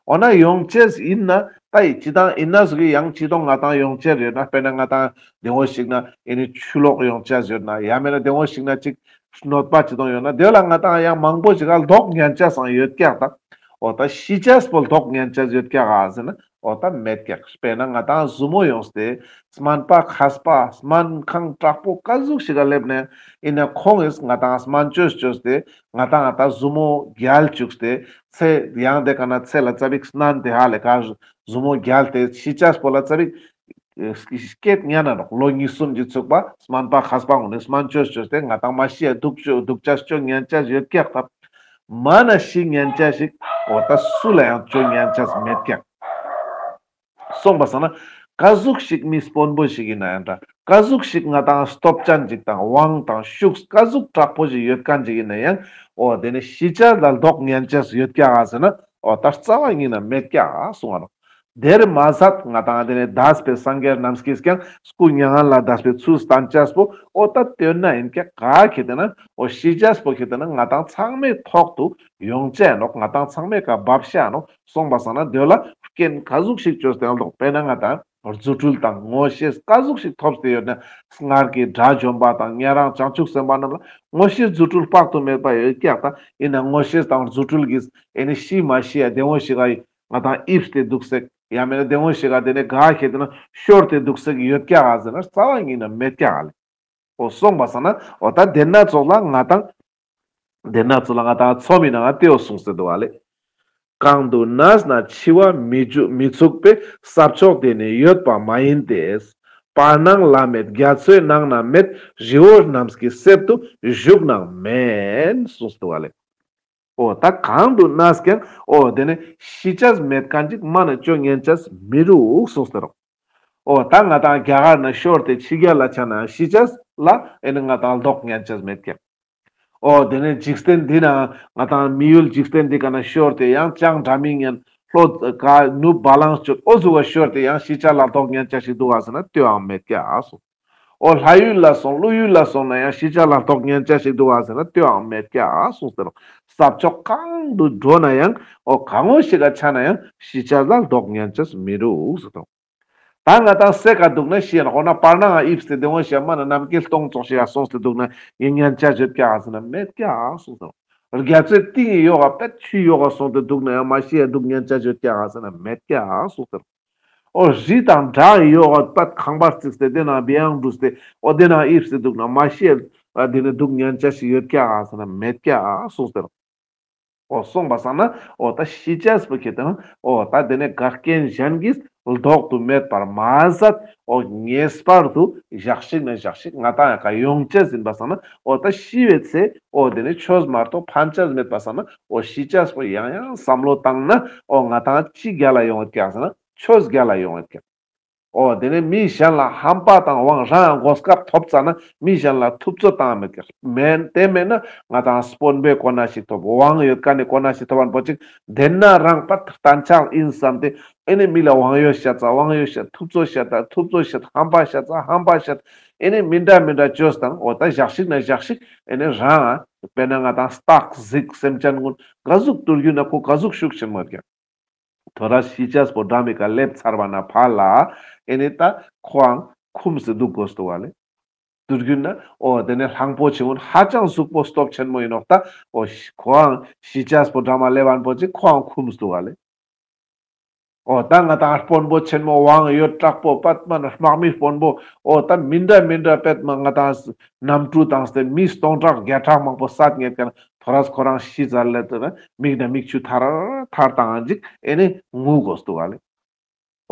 འོ་ན་ཡོང་ཅེས་ཡིན་ན་ད་ཡི་སྤྱི་བཏང་ཡིན་ན་ཟུག་གི་ཡང་སྤྱི་བཏང་ང་དང་ཡོང་ཅེས་ཡོད་ན་དཔེར་ན་ང་དང་དེ་འོ་ཞིག་ན་ཨེ་ནི་ཆུ་ལོག་ཡོང་ཅེས་ཡོད་ན་ཡང་མེད་ན་དེ་འོ་ཞིག་ན་ཅིག་གནོད་པ་སྤྱི་བཏང་ཡོད་ན་དེ་ལ་ང་དང་ཡང་མང་པོ་ཞིག་ག་ལྡོག་ཉན་ཅེས་སང་ཡོད་ཀྱག་ད། འོ་ད་ཤི་ཅེས་པོ་ལྡོག་ཉན་ཅེས་ཡོད་ཀྱག་ག་ཟེར་ན། འོ་ད་མེད་ཀྱག་དཔེར་ན་ང་དང་ཟུ་མོ་ཡོངས་ཏེ་སྨན་པ་མཁས་པ་སྨན་ཁང་དྲག་པོ་ག་ཟུག་ཞིག་ག་སླེབས་ནས་ཡིན་ན་ཁོང་གིས་ང་དང་སྨན་བཅོས་བཅོས་ཏེ་ང་དང་ང་ད་ཟུ་མོ་རྒྱལ་བཅུག་སྟེ་ཚེ་ཡང་དེ་ག་ན་ཚེ་ལ་ཙ་པིག་སྣན་ཏེ་ཧ་ལེ་ག་ཟུ་མོ་རྒྱལ་ཏེ་ཤི་ཅེས་པོ་ལ་ཙ་པིག་སྐད་ཉན་ན་ནོག་ལོ་གཉིས་གསུམ་གྱི་ཚུགས་པ་སྨན་པ་མཁས་པ་ངོ་ནས་སྨན་བཅོས་བཅོས་ཏེ་ང་དང་མ་ཤི་ཡ་སྡུག་བཅོས་སྡུག་ཅེས་བཅོ་ཉན་ཅེས་ཡོད་ཀྱག་ད། མ་ན་ཤི་ཉན་ཅེས་ཞིག་འོ་ད་སུ་ལ་ཡང་བཅོ་ཉན་ཅེས་མེད་ཀྱག་སོང་པ་སང་ན་ག་ཟུག་ཞིག་མི་དཔོན་པོ་ཞིག་ཡིན་ན་ཡང་འདྲ་ག་ཟུག་ཞིག་ང་དང་སྟོབས་ཅན་ཅིག་དང་དབང་དང་ཤུགས་ག་ཟུག་དྲག་པོ་ཞིག་ཡོད་མཁན་ཅིག་ཡིན་ན་ཡང་འོ་དེ་ནི་ཤི་ཅེས་ལ་ལྡོག་ཉན་ཅེས་ཡོད་ཀྱག་ག་ཟེར་ན་འོ་ད་རྩ་བ་ཉིད་ན་མེད་ཀྱག་གསུང་བ་ནོག་དེར་མ་ཟད་ང་དང་དེ་ནས་འདས་པའི་སངས་རྒྱས་རྣམས་ཀྱིས་ཀྱང་སྐུ་མྱ་ངན་ལས་འདས་པའི་ཚུལ་བསྟན་ཅེས་པོ་འོ་ད་དོན་ན་ཡིན་ཀྱག་ག་ཁེ་དེ་ན་འོ་ཤི་ཅེས་པོ་ཁེ་དེ་ན་ང་དང་ཚང་མའི་ཐོག་ཏུ་ཡོང་ཅེས་ནོག་ང་དང་ཚང་མའི་ཀ་བབ་ཤ་ནོག་སོང་པ་སང་ན་དེ་ལ་རྐྱེན་ག་ཟུག་ཞིག་བཅོས་ཏེ་ཡང་ལྡོག་དཔེར་ན་ང་དང་རྫུ་འཕྲུལ་དང་མངོན་ཤེས་ག་ཟུག་ཞིག་ཐོབ་སྟེ་ཡོད་ན་སྔར་གྱི་དགྲ་བཅོམ་པ་དང་ཉན་རང་བྱང་ཆུབ་སེམས་དཔའ་རྣམས་ལ་མངོན་ཤེས་རྫུ་འཕྲུལ་དཔག་ཏུ་མེད་པ་ཡོད་ཀྱག་ད་ཡིན་ན་མངོན་ཤེས་དང་རྫུ་འཕྲུལ་གྱིས་ཨེ་ནི་ཤི་མ་ཤི་ཡ་དེ་འོ་ཞིག་ག་ང་དང་ཡིབས་ཏེ་འདུག་སེ་ཡང་མེད་ན་དེ་འོ་ཞིག་ག་དེ་ནས་ག་ཁེ་དེ་ན་ཤོར་ཏེ་འདུག་སེ་ཡོད་ཀྱག་ག་ཟེར་ན་རྩ་བ་ཉིད་ན་མེད་ཀྱག་ག་ལེ། འོ་སོང་པ་སང་ན་འོ་ད་དེ་ན་ཚོགས་ལ་ང་དང་དེ་ན་ཚོགས་ལ་ང་དང་ཚོགས་མི་ན་ང་དེ་འོ་གསུངས་སེ་འདུག་ག་ལེ། གང་དུ་ནས་ན་འཆི་བ་མི་འཇུ་མི་ཚུགས་པའི་ས་ཕྱོགས་དེ་ནི་ཡོད་པ་མ་ཡིན་ཏེ། བར་སྣང་ལ་མེད་རྒྱ་མཚོའི་ནང་ན་མེད་རི་བོ་རྣམས་ཀྱི་གསེབ་ཏུ་བཞུགས་ནའང་མེད་གསུངས་སེ་འདུག་ག་ལེ། འོ་ད་གང་དུ་ན་ཀྱང་འོ་དེ་ནི་ཤི་ཅེས་མེད་མཁན་ཅིག་མ་ནེ་ཅོ་ཉན་ཅེས་མི་རུག་གསུངས་ཏེ་ནོག། འོ་ད་ང་ཏང་རྒྱ་གར་ན་ཤོར་ཏེ་ཕྱི་རྒྱལ་ལ་ཆ་ན་ཤི་ཅེས་ལ་ཨེ་ནི་ང་ཏང་ལྡོག་ཉན་ཅེས་མེད་ཀྱག། འོ་དེ་ནི་འཇིག་རྟེན་འདི་ན་ང་ཏང་མི་ཡུལ་འཇིག་རྟེན་འདི་ཀ་ན་ཤོར་ཏེ་ཡང་ཅང་འདྲ་མི་ཉན་ལྷོ་ཀ་ནུབ་བ་ལང་སྤྱོད་འོ་ཟུག་ག་ཤོར་ཏེ་ཡང་ཤི་ཅེས་ལ་ལྡོག་ཉན་ཅེས་ཤིག་འདུག་ག་ཟེར་ན་ལྟོས་ཨང་མེད་ཀྱག་གསུངས། འོ་ལྷ་ཡུལ་ལ་སོང་ཀླུ་ཡུལ་ལ་སོང་ན་ཡང་ཤི་ཅེས་ལ་ལྡོག་ཉན་ཅེས་ཤིག་འདུག་ག་ཟེར་ན་ལྟོས་ཨང་མེད་ཀྱག་གསུངས་ཏེ་ནོག། ས་ཕྱོགས་གང་དུ་འགྲོ་ན་ཡང་འོ་གང་ངོ་ཞིག་ག་ཆ་ན་ཡང་ཤི་ཅེས་ལ་ལྡོག་ཉན་ཅེས་མི་རུག་ཟེར་ཏེ་ནོག། ད་ང་ཏང་སའི་ཀ་འདུག་ན་ཤི་ཡིན་འོ་ན་བར་སྣང་ང་ཡིབས་ཏེ་དེ་ངོ་ཤེས་མ་ན་ནམ་མཁའི་སྟོང་ཙོགས་ཤིག་ག་སོང་སྟེ་འདུག་ན་ཡང་ཉན་ཅེས་ཡོད་ཀྱག་ག་ཟེར་ན་མེད་ཀྱག་གསུངས་ཏེ་ནོག། རྒྱ་མཚོའི་གཏིང་ངི་ཡོག་ག་པད་ཆུའི་ཡོག་ག་སོང་སྟེ་འདུག་ན་ཡང་མ་ཤི་ཡ་འདུག་ཉན་ཅེས་ཡོད་ཀྱག་ག་ཟེར་ན་མེད་ཀྱག་གསུངས་ཏེ་ནོག། འོ་རི་དང་བྲག་གི་ཡོག་ག་པད་ཁང་པ་བརྩིགས་ཏེ་དེ་ན་བེའང་འདུག་སྟེ་འོ་དེ་ན་ཡིབས་ཏེ་འདུག་ན་མ་ཤི་ཡ་དེ་ནི་འདུག་ཉན་ཅེས་ཤིག་ཡོད་ཀྱག་ག་ཟེར་ན་མེད་ཀྱག་གསུངས་ཏེ་ནོག། འོ་སོང་པ་སང་ན་འོ་ད་ཤི་ཅེས་པོ་ཁྱེད་དང་འོ་ད་དེ་ནི་འགལ་རྐྱེན་གཞན་གྱིས་ལྡོག་ཏུ་མེད་པར་མ་ཟད་འོ་ངེས་པར་དུ་ཞག་ཞིག་ན་ཞག་ཞིག་ང་ཏང་ཡང་ཀ་ཡོང་ཅེས་ཡིན་པ་སང་ན་འོ་ད་ཤི་བའི་ཚེ་འོ་དེ་ནི་ཆོས་མ་གཏོགས་ཕན་ཅེས་མེད་པ་སང་ན་འོ་ཤི་ཅེས་པོ་ཡང་ཡང་བསམ་བློ་བཏང་ན་འོ་ང་ཏང་ཅི་རྒྱལ་ལ་ཡོང་ཡོད་ཀྱག་ཟེར་ན་ཆོས་རྒྱལ་ལ་ཡོང་ཡོད་ཀྱག། འོ་དེ་ནས་མི་གཞན་ལ་ཧམ་པ་དང་དབང་རང་གོ་སྐབས་ཐོབ་ཙ་ན་མི་གཞན་ལ་ཐུབ་ཚོད་བཏང་མེད་ཀྱག། མེན་དེ་མེན་ན་ང་ཏང་དཔོན་པོའི་གོ་གནས་ཤིག་ཐོབ་དབང་ཡོད་མཁན་ནི་གོ་གནས་ཤིག་ཐོབ་པ་པོ་ཅིག་དེ་ན་རང་པད་གཏན་ཆགས་ཡིན་བསམ་སྟེ་ཨེ་ནི་མི་ལ་དབང་ཡོད་བཤད་ཙ་དབང་ཡོད་བཤད་ཐུབ་ཚོད་བཤད་ད་ཐུབ་ཚོད་བཤད་ཧམ་པ་བཤད་ཙ་ཧམ་པ་བཤད་ཨེ་ནི་མི་འདྲ་མི་འདྲ་བཅོས་དང་འོ་ད་ཞག་ཞིག་ན་ཞག་ཞིག་ཨེ་ནི་རང་དཔེར་ན་ང་ཏང་སྟག་གཟིག་སེམས་ཅན་ཀུན་ག་ཟུག་དུར་རྒྱུ་ན་ཁོ་ག་ཟུག་ཤུགས་ཆེན་མོ་ཡོད་ཀྱག། ཐོ་རས་ཤི་ཅེས་པོ་འགྲམ་མི་ཀ་སླེབས་ཚར་བ་ན་ཕར་ལ་ཨེ་ནི་ད་ཁོའང་འཁུམས་སེ་འདུག་དགོས་འདུག་ག་ལེ། དུར་རྒྱུ་ན་འོ་དེ་ནས་གླང་པོ་ཆེ་ཀུན་ཧ་ཅང་གཟུགས་པོ་སྟོབས་ཆེན་མོ་ཡིན་ནོག་ད་འོ་ཁོའང་ཤི་ཅེས་པོ་འགྲམ་མ་སླེབས་པ་པོ་ཅིག་ཁོའང་འཁུམས་འདུག་ག་ལེ། འོ་ད་ང་ཏང་དཔོན་པོ་ཆེན་མོ་དབང་ཡོད་དྲག་པོ་པད་མ་ན་དམག་མི་དཔོན་པོ་འོ་ད་མི་འདྲ་མི་འདྲ་པད་མ་ང་ཏང་གནམ་གྲུ་བཏང་སྟེ་མི་སྟོང་ཕྲག་བརྒྱ་ཕྲག་མང་པོ་བསད་ཉེད་ཀྱང་ཐོ་རས་ཁོ་རང་ཤི་ཚར་ལེ་དེ་ན་མིག་ན་མིག་ཆུ་ཐར་ཐར་བཏང་ཅིག་ཨེ་ནི་ངུ་དགོས་འདུག་ག་ལེ།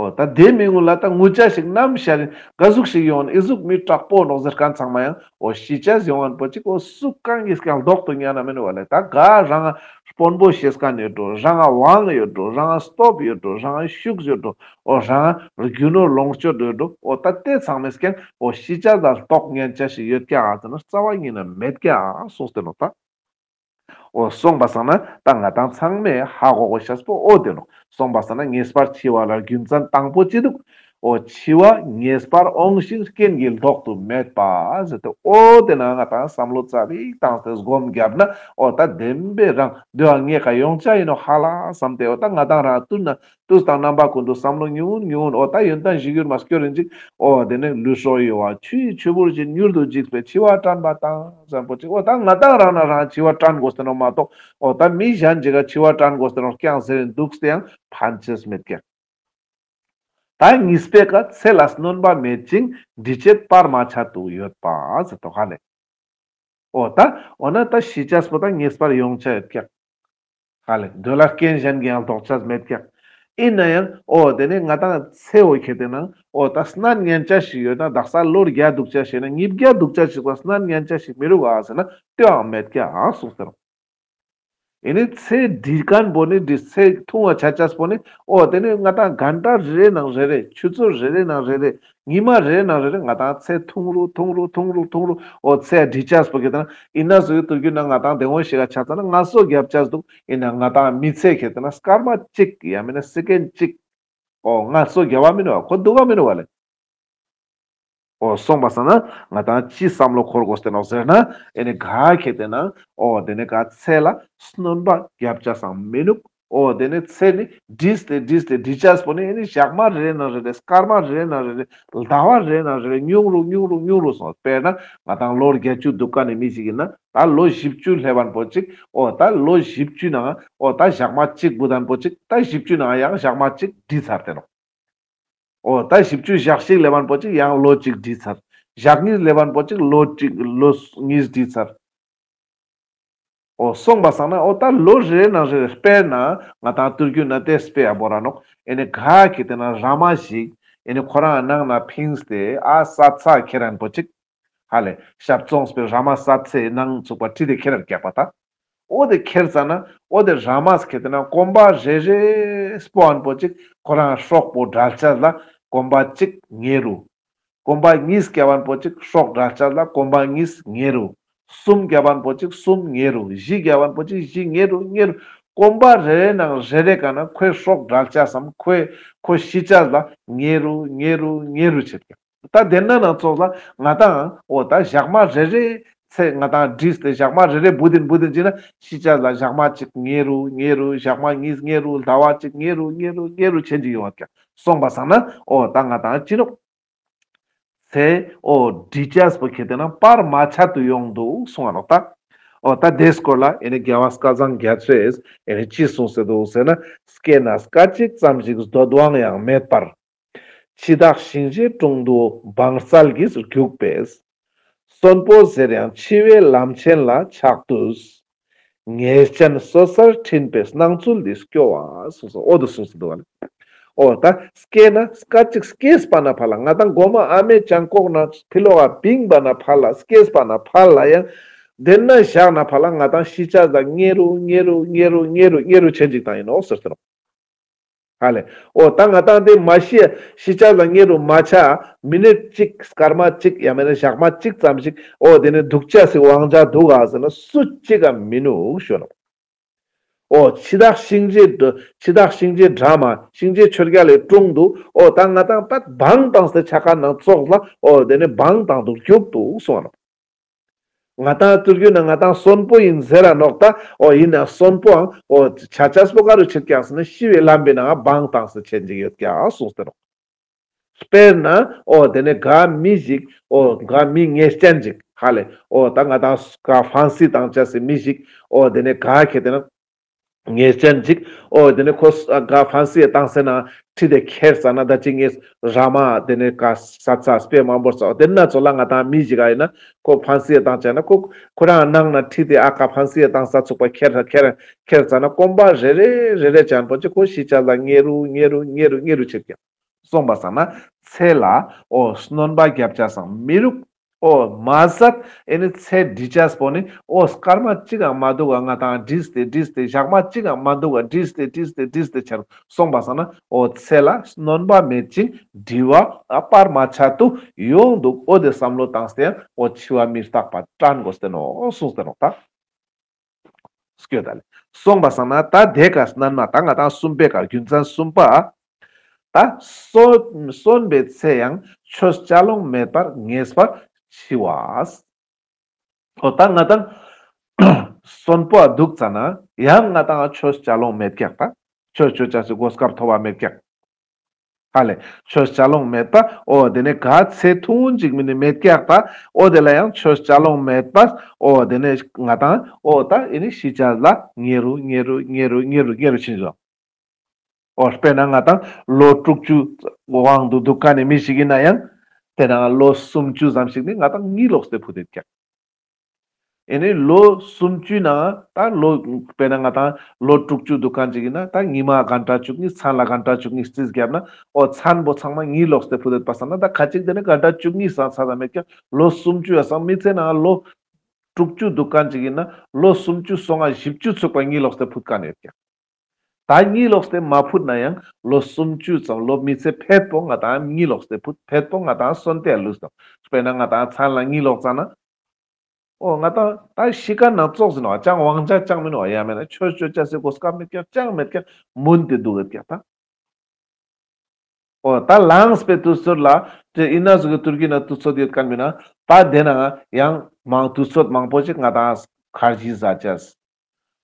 འོ་ད་དེ་མི་ངུ་ལ་ད་ངུ་ཅེས་ཤིག་ནམ་ཤར་ག་ཟུག་ཤིག་ཡོང་ཨི་ཟུག་མི་དྲག་པོ་ནོག་ཟེར་མཁན་ཚང་མ་ཡང་འོ་ཤི་ཅེས་ཡོང་བ་པོ་ཅིག་འོ་སུ་གང་གིས་ཀྱང་ལྡོག་ཏུ་ཉན་ན་མེན་བ་ལེ། ད་ག་རང་དཔོན་པོ་ཤེས་མཁན་ཡོད་འགྲོ། རང་དབང་ཡོད་འགྲོ། རང་སྟོབས་ཡོད་འགྲོ། རང་ཤུགས་ཡོད་འགྲོ། འོ་རང་རྒྱུ་ནོར་ལོངས་སྤྱོད་ཡོད་འགྲོ། འོ་ད་དེ་ཚང་མས་ཀྱང་འོ་ཤི་ཅེས་ལ་ལྡོག་ཉན་ཅེས་ཤིག་ཡོད་ཀྱག་ཟེར་ན་རྩ་བ་ཉིད་ནས་མེད་ཀྱག་གསུངས་ཏེ་ནོག་ད། འོ་སོང་པ་སང་ན་ད་ང་ཏང་ཚང་མས་ཧ་གོ་དགོས་ཤེས་པོ་འོ་དེ་ནོག། སོང་པ་སང་ན་ངེས་པར་འཆི་བ་ལ་རྒྱུ་མཚན་དང་པོ་ཅི་འདུག། འོ་འཆི་བ་ངེས་པར་འོང་ཞིང་རྐྱེན་གྱིས་ལྡོག་ཏུ་མེད་པ་ཟེར་ཏེ་འོ་དེ་ན་ང་ཏང་བསམ་བློ་ཙ་པིག་བཏང་སྟེ་སྒོམ་བརྒྱབ་ན་འོ་ད་བདེན་པའི་རང་དེ་བ་ངེད་ཀ་ཡོང་ཅེས་ཡིན་ནོག་ཧ་ལ་བསམ་སྟེ་འོ་ད་ང་ཏང་རང་བསྟུན་ན་དུས་དང་རྣམ་པ་ཀུན་ཏུ་བསམ་བློ་ཉུང་ངུན་ཉུང་ངུན་འོ་ད་ཡོན་ཏན་གཞིར་གྱུར་མ་སྐྱོར་ཡིན་ཅིག། འོ་དེ་ནས་ལུས་སྲོག་གཡོ་བ་ཆུ་ཡི་ཆུ་བུར་བཞིན་མྱུར་དུ་འཇིག་པས་འཆི་བ་དྲན་པ་དང་ཟེར་པོ་ཅིག། འོ་ད་ང་ཏང་རང་ན་རང་འཆི་བ་དྲན་དགོས་ཏེ་ནོག་མ་གཏོགས་འོ་ད་མི་གཞན་ཅིག་ག་འཆི་བ་དྲན་དགོས་ཏེ་ནོག་རྐྱང་ཟེར་འདུག་སྟེ་ཡང་ཕན་ཅེས་མེད་ཀྱག། ད་གཉིས་པའི་ཀ་ཚེ་ལ་སྣོན་པ་མེད་ཅིང་འབྲི་བྱེད་བར་མ་ཆད་དུ་ཡོད་པ་ཟེར་ཏོ་ཧ་ལེ། འོ་ད་འོ་ན་ད་ཤི་ཅེས་པོ་ད་ངེས་པར་ཡོང་ཅེས་ཡོད་ཀྱག། ཧ་ལེ་འདོད་ལ་རྐྱེན་གཞན་གྱིས་ཡང་ལྡོག་ཅེས་མེད་ཀྱག། ཡིན་ན་ཡང་འོ་དེ་ནས་ང་ཏང་ཚེ་འོ་ཁྱེར་ཏེ་ན་འོ་ད་སྣ་ཉན་ཅེས་ཤིག་ཡོད་ན་དག་ས་ལོ་བརྒྱ་འདུག་ཅེས་ཤིག་ན་ཉིས་བརྒྱ་འདུག་ཅེས་ཤིག་པ་སྣ་ཉན་ཅེས་ཤིག་མི་རུག་ག་ཟེར་ན་ལྟོས་ཨང་མེད་ཀྱག་གསུངས་ཏེ་ནོག། ཡིན་ནི་ཚེ་འདི་ཀན་པོ་ནི་འདི་ཚེ་ཐུང་བ་ཆ་ཅེས་པོ་ནི་འོ་དེ་ནི་ང་ཏང་གན་ཏ་རེ་རེ་ནང་རེ་རེ་ཆུ་ཚོད་རེ་རེ་ནང་རེ་རེ་ཉི་མ་རེ་རེ་ནང་རེ་རེ་ང་ཏང་ཚེ་ཐུང་རུ་ཐུང་རུ་ཐུང་རུ་ཐུང་རུ་འོ་ཚེ་འདི་ཆ་ཅེས་པོ་གི་ད་ན་ཡིན་ན་སུ་ཡོད་དུ་རྒྱུ་ན་ང་ཏང་དེ་འོ་ཞིག་ག་ཆ་ཙ་ན་ང་སོ་རྒྱབ་ཅེས་འདུག། ཡིན་ན་ང་ཏང་མི་ཚེ་ཁྱེར་ཏེ་ན་སྐར་མ་གཅིག་ཡང་མིན་ན་སེ་ཀེན་གཅིག་འོ་ང་སོ་རྒྱབ་པ་མིན་ནོག་ཁོ་འདུག་ག་མིན་ནོག་བ་ལེ། འོ་སོང་པ་སང་ན་ང་ཏང་ཅི་བསམ་བློ་འཁོར་དགོས་ཏེ་ནོག་ཟེར་ན་ཨེ་ནི་ག་ཁྱེར་ཏེ་ན་འོ་དེ་ནི་ག་ཚེ་ལ་སྣོན་པ་རྒྱབ་ཅེས་སང་མི་ནུག། འོ་དེ་ནི་ཚེ་ནི་བྲིས་ཏེ་བྲིས་ཏེ་བྲི་ཅེས་པོ་ནི་ཨེ་ནི་ཞག་མ་རེ་རེ་ནང་རེ་རེ་སྐར་མ་རེ་རེ་ནང་རེ་རེ་ཟླ་བ་རེ་རེ་ནང་རེ་རེ་ཉུང་རུ་ཉུང་རུ་ཉུང་རུ་སོང་། དཔེར་ན་ང་ཏང་ལོ་བརྒྱད་ཅུ་འདུག་མཁན་ནི་མི་ཞིག་ཡིན་ན་ད་ལོ་བཞི་བཅུ་སླེབས་པ་པོ་ཅིག། འོ་ད་ལོ་བཞི་བཅུ་ནང་འོ་ད་ཞག་མ་གཅིག་བུད་ད་པོ་ཅིག་ད་བཞི་བཅུ་ནང་ཡང་ཞག་མ་གཅིག་བྲིས་ཚར་ཏེ་ནོག། འོ་ད་བཞི་བཅུ་ཞག་གཅིག་སླེབས་པ་པོ་ཅིག་ཡང་ལོ་གཅིག་བྲིས་ཚར། ཞག་གཉིས་སླེབས་པ་པོ་ཅིག་ལོ་གཅིག་ལོ་གཉིས་བྲིས་ཚར། འོ་སོང་པ་སང་ན་འོ་ད་ལོ་རེ་ནང་རེ་རེ་དཔེར་ན་ང་ཏང་དུས་རྒྱུན་ན་དེ་དཔེ་ཡ་བོ་ར་ནོག། ཨེ་ནི་ག་ཁྱེར་ཏེ་ན་ར་མ་ཞིག་ཨེ་ནི་ཁོ་རང་ནང་ན་ཕིངས་ཏེ་ཨ་ས་ཚ་ཁྱེར་རན་པོ་ཅིག། ཧ་ལེ་ཞབས་བཙོངས་པའི་ར་མ་ས་ཚེ་ནང་ཚུགས་པ་ཁྲིད་དེ་ཁྱེར་རན་རྒྱག་པ་ད། འོ་དེ་ཁྱེར་ཙ་ན་འོ་དེ་ར་མ་ཁྱེར་ཏེ་ན་གོམ་པ་རེ་རེ་སྤོ་ཨན་པོ་ཅིག་ཁོ་རང་སྲོག་པོ་བྲལ་ཆ་ལ་གོམ་པ་གཅིག་ཉེ་རུ། གོམ་པ་གཉིས་བརྒྱབ་ཨན་པོ་ཅིག་སྲོག་བྲལ་ཆ་ལ་གོམ་པ་གཉིས་ཉེ་རུ། གསུམ་བརྒྱབ་ཨན་པོ་ཅིག་གསུམ་ཉེ་རུ། བཞི་བརྒྱབ་ཨན་པོ་ཅིག་བཞི་ཉེ་རུ་ཉེ་རུ། གོམ་པ་རེ་རེ་ནང་རེ་རེ་ག་ན་ཁོའི་སྲོག་བྲལ་ཆ་སམ་ཁོའི་ཁོ་ཤི་ཆ་ལ་ཉེ་རུ་ཉེ་རུ་ཉེ་རུ་ཆེད་ཀྱང་། ད་དེ་ན་ན་ཙོགས་ལ་ང་དང་འོ་ད་ཞག་མ་རེ་རེ་ཚེ་ང་དང་བྲིས་ཏེ་ཞག་མ་རེ་རེ་བུ་དིན་བུ་དིན་ཅི་ན་ཤི་ཆ་ལ་ཞག་མ་གཅིག་ཉེ་རུ་ཉེ་རུ། ཞག་མ་གཉིས་ཉེ་རུ། ཟླ་བ་གཅིག་ཉེ་རུ་ཉེ་རུ་ཉེ་རུ་ཆེན་ཅིག་ཡོང་བ་ཀྱང་། སོང་པ་སང་ན་འོ་ད་ང་དང་ཅི་ནོག་ཚེ་འོ་འབྲི་ཆས་པོ་ཁྱེར་ཏེ་ན་བར་མ་ཆད་དུ་ཡོང་འདུག་གསུང་བ་ནོག་ད། འོ་ད་དེའི་སྐོར་ལ་ཨེ་ནི་རྒྱལ་བ་སྐལ་བཟང་རྒྱ་མཚོས་ཨེ་ནི་ཅི་གསུངས་སེ་འདུག་ཟེར་ན། སྐྱེས་ན་སྐད་ཅིག་ཙམ་ཞིག་འདོད་དབང་ཡང་མེད་པར། འཆི་བདག་གཤིན་རྗེའི་དྲུང་དུ་བང་རྩལ་གྱིས་རྒྱུག་པས། གསོན་པོ་ཟེར་ཡང་འཆི་བའི་ལམ་ཆེན་ལ་ཆགས་དུས། ངེས་ཅན་སོ་སོར་འཕྲིན་པའི་སྣང་ཚུལ་འདི་སྐྱོ་བ་གསུངས་སོ། འོ་དུ་གསུངས་སེ་འདུག་ག་ལེ། འོ་ད་སྐྱེས་ན་སྐད་ཅིག་སྐྱེས་པ་ན་ཕ་ལ་ང་དང་གོ་མ་ཨ་མའི་བྱང་ཁོག་ན་ཕི་ལོག་ག་བིང་པ་ན་ཕ་ལ་སྐྱེས་པ་ན་ཕ་ལ་ཡང་དེ་ན་བཞག་ན་ཕ་ལ་ང་དང་ཤི་ཆ་ལ་ཉེ་རུ་ཉེ་རུ་ཉེ་རུ་ཉེ་རུ་ཆེན་ཅིག་དང་ཡིན་ནོག་ཟེར་ཏེ་ནོག་ཧ་ལེ། འོ་ད་ང་དང་དེ་མ་ཤི་ཤི་ཆ་ལ་ཉེ་རུ་མ་ཆ་མི་ནི་ཅིག་སྐར་མ་ཅིག་ཡང་མེད་ན་ཞག་མ་ཅིག་ཙམ་ཞིག་འོ་དེ་ནི་འདུག་ཆ་སི་དབང་ཆ་འདུག་ག་ཟེར་ན་སུ་ཅིག་ག་མི་ནུག་ཞུ་ནོག་འོ་འཆི་བདག་གཤིན་རྗེ་འཆི་བདག་གཤིན་རྗེ་འདྲ་མ་གཤིན་རྗེ་ཆོས་རྒྱལ་ལས་དྲུང་དུ་འོ་ད་ང་དང་པད་བང་བཏང་སྟེ་ཆ་ཁ་ནང་ཙོགས་ལ་འོ་དེ་ནི་བང་བཏང་དུ་རྒྱུག་ཏུ་གསུང་བ་ནོག་ང་དང་ཏུར་གུ་ན་ང་དང་གསོན་པོ་ཡིན་ཟེར་ར་ནོག་ད། འོ་ཡིན་ན་གསོན་པོའང་འོ་ཆ་ཆས་པོ་ག་རུ་ཆེད་ཀྱག་ཟེར་ན་ཤི་བའི་ལམ་པའི་ནང་བང་བཏང་སྟེ་ཆེན་ཅིག་ཡོད་ཀྱག་གསུངས་ཏེ་ནོག་དཔེར་ན་འོ་དེ་ནི་ག་མི་ཞིག་འོ་ག་མི་ངེས་ཅན་ཅིག་ཧ་ལེ། འོ་ད་ང་དང་ག་ཕན་སི་བཏང་ཆ་སི་མི་ཞིག་འོ་དེ་ནི་ག་ཁེ་དེ་ན་ངེས་ཅན་ཅིག་འོ་དེ་ནི་ཁོ་ག་ཕན་སི་བཏང་སེ་ན་ཁྲིད་དེ་ཁྱེར་ཙ་ན་ད་ཅི་ངེས་ར་མ་དེ་ནི་ག་ས་ཚ་སྤེ་མང་པོ་ཙ་འོ་དེ་ན་ཙོ་ལ་ང་དང་མི་ཞིག་ག་ཡིན་ན་ཁོ་ཕན་སི་བཏང་ཆ་ན་ཁོ་ཁོ་རང་ནང་ན་ཁྲིད་དེ་ཨ་ག་ཕན་སི་བཏང་ས་ཚུགས་པ་ཁྱེར་ཁྱེར་ཁྱེར་ཙ་ན་གོམ་པ་རེ་རེ་རེ་རེ་ཅན་པོ་ཅིག་ཁོ་ཤི་ཆ་ལ་ཉེ་རུ་ཉེ་རུ་ཉེ་རུ་ཉེ་རུ་ཆེད་ཀྱག་སོང་པ་སང་ན་ཚེ་ལ་འོ་སྣོན་པ་རྒྱབ་ཆ་སང་མི་རུག་འོ་མ་ཟད་ཨེ་ནི་ཚེ་འདི་ཆས་པོ་ནི་འོ་སྐར་མ་གཅིག་ཡང་མ་འདུག་ག་ང་དང་བྲིས་ཏེ་བྲིས་ཏེ་ཞག་མ་གཅིག་ཡང་མ་འདུག་ག་བྲིས་ཏེ་བྲིས་ཏེ་བྲིས་ཏེ་ཆ་རུག་སོང་པ་སང་ན་འོ་ཚེ་ལ་སྣོན་པ་མེད་ཅིང་འབྲི་བ་ཨ་བར་མ་ཆད་དུ་ཡོང་འདུག་འོ་དེ་བསམ་བློ་བཏང་སྟེ་ཡང་འོ་འཆི་བ་མི་རྟག་པ་དྲན་དགོས་ཏེ་ནོག་གསུངས་ཏེ་ནོག་ད། སྐྱོད་ད་ལེ། སོང་པ་སང་ན་ད་དེ་ཀ་སྣན་མ་ད་ང་དང་གསུམ་པའི་ཀ་རྒྱུ་མཚན་གསུམ་པ། ད་གསོན་གསོན་པའི་ཚེ་ཡང་ཆོས་བྱ་ལོང་མེད་པར་ངེས་པར་འཆི་བ། འོ་ད་ང་དང་གསོན་པོ་འདུག་ཙ་ན་ཡང་ང་དང་ཆོས་བྱ་ལོང་མེད་ཀྱག་ད། ཆོས་ཆོས་བྱ་སི་གོ་སྐབས་ཐོབ་པ་མེད་ཀྱག་ཧ་ལེ། ཆོས་བྱ་ལོང་མེད་པ། འོ་དེ་ནས་ག་ཚེ་ཐུང་ཅིག་མིན་ནི་མེད་ཀྱག་ད། འོ་དེ་ལ་ཡང་ཆོས་བྱ་ལོང་མེད་པ། འོ་དེ་ནས་ང་དང་འོ་ད་ཨེ་ནི་ཤི་ཆ་ལ་ཉེ་རུ་ཉེ་རུ་ཉེ་རུ་ཉེ་རུ་ཉེ་རུ་ཕྱིན་སོང་། འོ་དཔེར་ན་ང་དང་ལོ་དྲུག་ཅུ་དབང་དུ་འདུག་མཁན་ནི་མི་ཞིག་ཡིན་ན་ཡང་། དེ་ནང་ལོ་སུམ་ཅུ་ཙམ་ཞིག་ནི་ང་དང་གཉིད་ལོག་སྟེ་ཕུད་དེ་ཀྱག་ཨེ་ནི་ལོ་སུམ་ཅུའི་ནང་ད་ལོ་དཔེར་ན་ང་དང་ལོ་དྲུག་ཅུ་འདུག་མཁན་ཅིག་ཡིན་ན་ད་ཉི་མ་གན་ཊ་བཅུ་གཉིས་མཚན་ལ་གན་ཊ་བཅུ་གཉིས་རྩིས་བརྒྱབ་ན་འོ་མཚན་པོ་ཚང་མ་གཉིད་ལོག་སྟེ་ཕུད་དེ་པ་སང་ན་ད་ཁ་ཅིག་དེ་ནི་གན་ཊ་བཅུ་གཉིས་སང་ཚ་ད་མེད་ཀྱག་ལོ་སུམ་ཅུ་ཡ་སང་མི་ཚེ་ནང་ལོ་དྲུག་ཅུ་འདུག་མཁན་ཅིག་ཡིན་ན་ལོ་སུམ་ཅུ་སོ་ལྔ་བཞི་བཅུ་ཚུགས་པ་གཉིད་ལོག་སྟེ་ཕུད་མཁན་ཡོད་ཀྱག་ད་གཉིད་ལོག་སྟེ་མ་ཕུད་ན་ཡང་ལོ་སུམ་ཅུ་ཙམ་ལོ་མི་ཚེ་ཕེད་པོ་ང་དང་གཉིད་ལོག་སྟེ་ཕུད་ཕེད་པོ་ང་དང་གསོན་ཏེ་ལུས་དང་། དཔེར་ན་ང་དང་མཚན་ལ་གཉིད་ལོག་ཙ་ན། འོ་ང་དང་ད་ཤི་ཁན་ན་ཙོགས་ཟིན་ནོག་ཅང་དབང་ཆ་ཅང་མི་ནོག་ཡང་མེད་ན་ཆོས་ཆོས་ཅ་སི་གོ་སྐབས་མེད་ཀྱག་ཅང་མེད་ཀྱག་མུན་ཏེ་འདུག་ཡོད་ཀྱག་ད། འོ་ད་ལངས་པའི་དུས་ཚོད་ལ་དེ་ཨིན་ན་ཟུག་གི་ཏུར་གི་ན་དུས་ཚོད་ཡོད་མཁན་མིན་ན་ད་དེ་ན་ཡང་མང་དུས་ཚོད་མང་པོ་ཞིག་ང་དང་ཁར་ཇི་ཟ་ཅེས།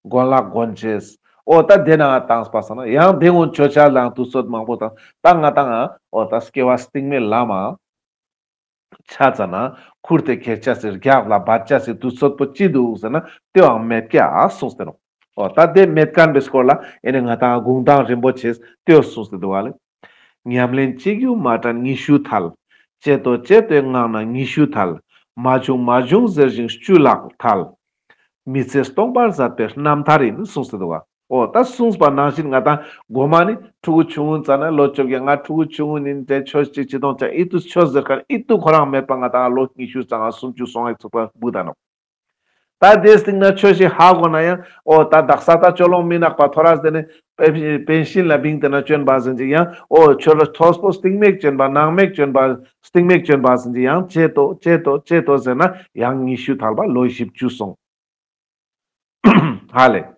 གོན་ལག་གོན་ཅེས། འོ་ད་དེ་ན་བཏང་པ་སང་ན་ཡང་དེ་སྔོན་ཆོས་ཆ་ལའང་དུས་ཚོད་མང་པོ་བཏང་ད་ང་དང་འོ་ད་སྐྱེ་བ་སྟིང་མའི་ལམ་མ་ཆ་ཙ་ན་ཁུར་ཏེ་ཁྱེར་ཅེས་སི་རྒྱབ་ལ་བད་ཅེས་སི་དུས་ཚོད་པོ་ཅི་འདུག་ཟེར་ན་དེའང་མེད་ཀྱག་གསུངས་ཏེ་ནོག་འོ་ད་དེ་མེད་མཁན་པའི་སྐོར་ལ་ཨེ་ནི་ང་དང་གུང་ཐང་རིན་པོ་ཆེས་དེའོ་གསུངས་ཏེ་འདུག་ག་ལེ། ཉམས་ལེན་ཅི་རྒྱུ་མ་དྲན་ཉི་ཤུ་ཐལ། ཅེ་ཏོ་ཅེ་ཏོའི་ངང་ན་ཉི་ཤུ་ཐལ། མ་བྱུང་མ་བྱུང་ཟེར་ཞིང་བཅུ་ལྷག་ཐལ། མི་ཚེ་སྟོང་པར་ཟད་པའི་རྣམ་ཐར་ཡིན་གསུངས་ཏེ་འདུག་ག་འོ་ད་གསུངས་པ་ནང་བཞིན་ང་དང་གོ་མ་ནི་ཕྲུ་གུ་ཆུང་ངུ་ཙ་ན་ལོ་བཅོ་བརྒྱད་ང་ཕྲུ་གུ་ཆུང་ངུ་ནི་དེ་ཆོས་ཅིག་ཅི་གཏོང་ཅ་ཨི་ཏུ་ཆོས་ཟེར་མཁན་ཨི་ཏུ་ཁོ་རང་མེད་པ་ང་དང་ལོ་ཉི་ཤུ་ཙ་ན་སུམ་ཅུ་སོང་ངེ་ཚུགས་པ་བུ་ད་ནོག་ད་དེ་སྟིང་ན་ཆོས་ཤིག་ཧ་གོ་ན་ཡང་འོ་ད་དག་ས་ད་ཅོ་ལོང་མི་ནག་པ་ཐོ་རས་དེ་ནི་པེ་པེན་ཤིན་ལ་བིང་དེ་ན་བཅོན་པ་ཟིན་ཅིག་ཡང་འོ་ཆོས་ལ་ཐོས་པོ་སྟིང་མེད་བཅོན་པ་ནང་མེད་བཅོན་པ་སྟིང་མེད་བཅོན་པ་ཟིན་ཅིག་ཡང་ཅེ་ཏོ་ཅེ་ཏོ་ཅེ་ཏོ་ཟེར་ན་ཡང་ཉི་ཤུ་ཐལ་པ་ལོ་བཞི་བཅུ་སོང་། ཧ་ལེ།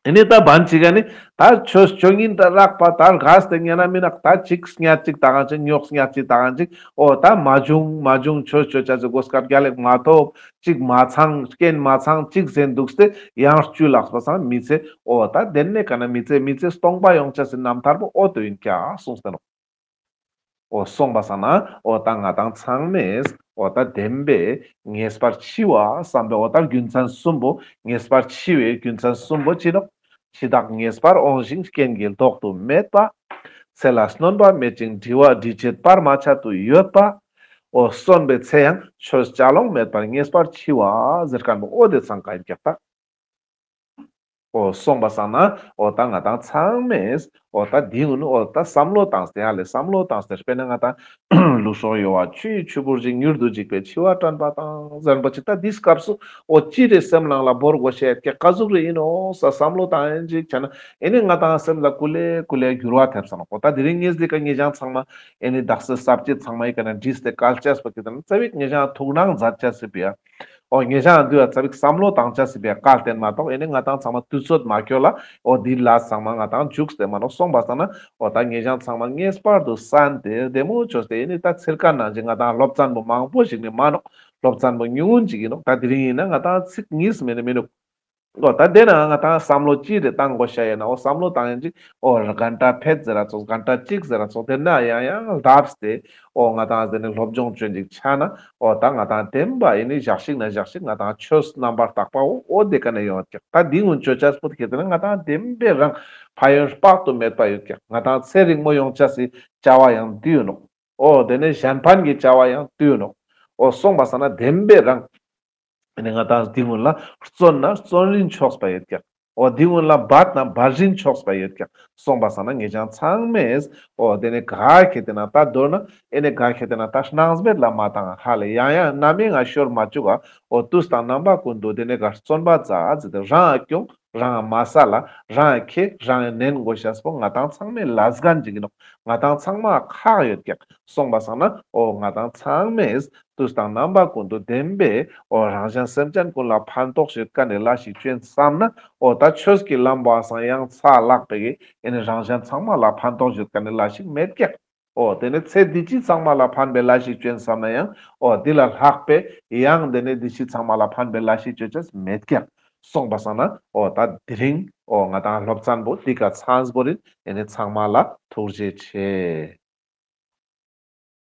ཨེ་ནི་ད་བན་ཅིག་ག་ནི་ད་ཆོས་ཅོ་ཉིན་ད་རག་པ་ད་རྒས་ཏེ་ཉན་ན་མི་ནག་ད་ཅིག་སྙད་ཅིག་ད་གང་ཅིག་ཉོག་སྙད་ཅིག་ད་གང་ཅིག་འོ་ད་མ་བྱུང་མ་བྱུང་ཆོས་ཅོ་ཅེས་སི་གོ་སྐབས་རྒྱལ་ལེགས་མ་ཐོབ། ཅིག་མ་ཚང་རྐྱེན་མ་ཚང་ཅིག་ཟེར་འདུག་སྟེ་ཡང་བཅུ་ལགས་པ་སང་མི་ཚེ་འོ་ད་དེ་ནས་ག་ན་མི་ཚེ་མི་ཚེ་སྟོང་པ་ཡོང་ཅེས་སི་རྣམ་ཐར་པོ་འོ་དོ་ཡིན་ཀྱག་གསུངས་ཏེ་ནོག་འོ་སོང་པ་སང་ན་འོ་ད་ང་དང་ཚང་མས་འོ་ད་བདེན་པའི་ངེས་པར་འཆི་བ་བསམ་པའི་འོ་ད་རྒྱུ་མཚན་གསུམ་པོ་ངེས་པར་འཆི་བའི་རྒྱུ་མཚན་གསུམ་པོ་ཅི་ནོག་འཆི་བདག་ངེས་པར་འོང་ཞིང་རྐྱེན་གྱིས་ལྡོག་ཏུ་མེད་པ། ཚེ་ལ་སྣོན་པ་མེད་ཅིང་འབྲི་བ་འབྲི་བྱེད་བར་མ་ཆད་དུ་ཡོད་པ། འོ་གསོན་པའི་ཚེ་ཡང་ཆོས་བྱ་ལོང་མེད་པར་ངེས་པར་འཆི་བ་ཟེར་མཁན་པོ་འོ་དེ་ཚང་ཀ་ཡིན་ཀྱག་ད། འོ་སོང་པ་སང་ན་འོ་ད་ང་དང་ཚང་མས་འོ་ད་འདི་ཀུན་འོ་ད་བསམ་བློ་བཏང་སྟེ་ཡ་ལེ་བསམ་བློ་བཏང་སྟེ་དཔེར་ན་ང་དང་ལུས་སྲོག་གཡོ་བ་ཆུ་ཡི་ཆུ་བུར་བཞིན། མྱུར་དུ་འཇིག་པའི་འཆི་བ་དྲན་པ་དང་ཟེར་པོ་ཅིག་ད་འདིའི་སྐབས་སུ་འོ་ཅི་རེ་སེམས་ནང་ལ་བོར་དགོས་ཤེས་ཀྱི་ཀ་ཟུག་རེ་ཡིན་ནོག་ས་བསམ་བློ་བཏང་ཡིན་ཅིག་བྱས་ན་ཨེ་ནི་ང་དང་སེམས་ལ་ཀུ་ལེ་ཀུ་ལེ་འགྱུར་བ་ཐེབས་ས་ནོག་འོ་ད་དེ་རིང་ངས་འདི་ཀ་ཉེ་ཞང་ཚང་མ་ཨེ་ནི་དག་ས་ས་བཅད་ཚང་མ་ཡི་ཀ་ན་བྲིས་ཏེ་བཀལ་ཅེས་པོ་ཁྱེད་དང་རྩ་བའི་ཉེ་ཞང་ཐུགས་སྣང་མཛད་ཅེས་སི་ཕི་ཡ། འོ་ཉེ་ཞང་འདི་བ་ཚ་བིག་བསམ་བློ་བཏང་ཅེས་སི་ཕི་ཡ་བཀལ་ཏེ་མ་གཏོགས་ཨེ་ནི་ང་དང་ཚང་མ་དུས་ཚོད་མ་འཁྱོལ་ལ་འོ་འདི་ལ་ཚང་མ་ང་དང་འཇུག་སྟེ་མ་ནོག་སོང་པ་སང་ན་འོ་ད་ཉེ་ཞང་ཚང་མ་ངེས་པར་དུ་གསན་ཏེ་བདེ་མོ་བཅོས་ཏེ་ཨེ་ནི་ད་ཚེར་ཀ་ནང་ཅིག་ང་དང་སློབ་ཚན་པོ་མང་པོ་ཞིག་ནི་མ་ནོག་སློབ་ཚན་པོ་ཉུང་ངུན་ཅིག་ཡིན་ནོག་ད་དེ་རིང་ཡིན་ན་ང་དང་ཚིག་གཉིས་མེད་ནི་མི་ནུག་འོ་ད་དེ་ན་ང་དང་བསམ་བློ་ཅི་རེ་བཏང་དགོས་ཤ་ཡིན་ན་འོ་བསམ་བློ་བཏང་ཡིན་ཅིག་འོ་གྷན་ཊ་ཕེད་ཟེར་ར་ཚོགས་གྷན་ཊ་གཅིག་ཟེར་ར་ཚོགས་དེ་ན་ཡང་ཡང་ལྡབས་ཏེ་འོ་ང་དང་དེ་ནི་སློབ་སྦྱོང་བྱོན་ཅིག་ཆ་ན་འོ་ད་ང་དང་བདེན་པ་ཡིན་ནི་ཞག་ཞིག་ན་ཞག་ཞིག་ང་དང་ཆོས་རྣམ་པར་དག་པ་འོ་འོ་དེ་ཀ་ནས་ཡོང་ཀྱག་ད་འདི་ཀུན་བཅོ་ཅེས་པོ་དེ་ཁྱེད་དེ་ན་ང་དང་བདེན་པའི་རང་ཕན་ཡོན་དཔག་ཏུ་མེད་པ་ཡོད་ཀྱག་ང་དང་ཚེ་རིང་མོ་ཡོང་ཅེས་སི་བྱ་བ་ཡང་འདི་ཡོད་ནོག་འོ་དེ་ནས་གཞན་ཕན་གྱི་བྱ་བ་ཡང་འདི་ཡོད་ནོག་འོ་སོང་པ་སང་ན་བདེན་པའི་རང་ཨེ་ནི་ང་དང་འདི་ཀུན་ལ་བརྩོན་ན་བརྩོན་རིན་ཆོག་པ་ཡོད་ཀྱག་འོ་འདི་ཀུན་ལ་འབད་ན་འབད་རིན་ཆོག་པ་ཡོད་ཀྱག་སོང་པ་སང་ན་ཉེ་ཞང་ཚང་མས་འོ་དེ་ནི་ག་ཁྱེད་དེ་ན་ད་མདོར་ན་ཨེ་ནི་ག་ཁྱེད་དེ་ན་ད་སྣང་མེད་ལ་མ་བཏང་ཧ་ལེ་ཡང་ཡང་རྣམ་གཡེང་ང་ཤོར་མ་བཅུག་ག་འོ་དུས་དང་རྣམ་པ་ཀུན་ཏུ་དེ་ནི་ག་བརྩོན་པ་མཛད་ཟེར་ཏེ་རང་སྐྱོང་རང་མ་ས་ལ་རང་ཁེ་རང་ནན་དགོས་ཤེས་པོ་ང་དང་ཚང་མའི་ལས་འགན་ཅིག་ཡིན་ནོག་ང་དང་ཚང་མ་ཁག་ཡོད་ཀྱག་སོང་པ་སང་ན་འོ་ང་དང་ཚང་མས་དུས་དང་རྣམ་པ་ཀུན་ཏུ་བདེན་པའི་འོ་རང་གཞན་སེམས་ཅན་ཀུན་ལ་ཕན་ཐོགས་ཡོད་མཁན་ནི་ལས་ཤིག་བཅོན་བསམ་ན་འོ་ད་ཆོས་ཀྱི་ལམ་པ་སང་ཡང་ཚ་ལག་པའི་གི་ཨེ་ནི་རང་གཞན་ཚང་མ་ལ་ཕན་ཐོགས་ཡོད་མཁན་ནི་ལས་ཤིག་མེད་ཀྱག་འོ་དེ་ནི་ཚེ་འདི་ཕྱི་ཚང་མ་ལ་ཕན་པའི་ལས་ཤིག་བཅོན་བསམ་ན་ཡང་འོ་འདི་ལ་ལྷག་པའི་ཡང་དེ་ནི་འདི་ཕྱི་ཚང་མ་ལ་ཕན་པའི་ལས་ཤིག་བཅོ་ཅེས་མེད་ཀྱག་སོང་པ་སང་ན་འོ་ད་དེ་རིང་འོ་ང་དང་སློབ་ཚན་པོ་འདི་ཀ་ཚང་པོ་རིན་ཨེ་ནི་ཚང་མ་ལ་ཐུགས་རྗེ་ཆེ།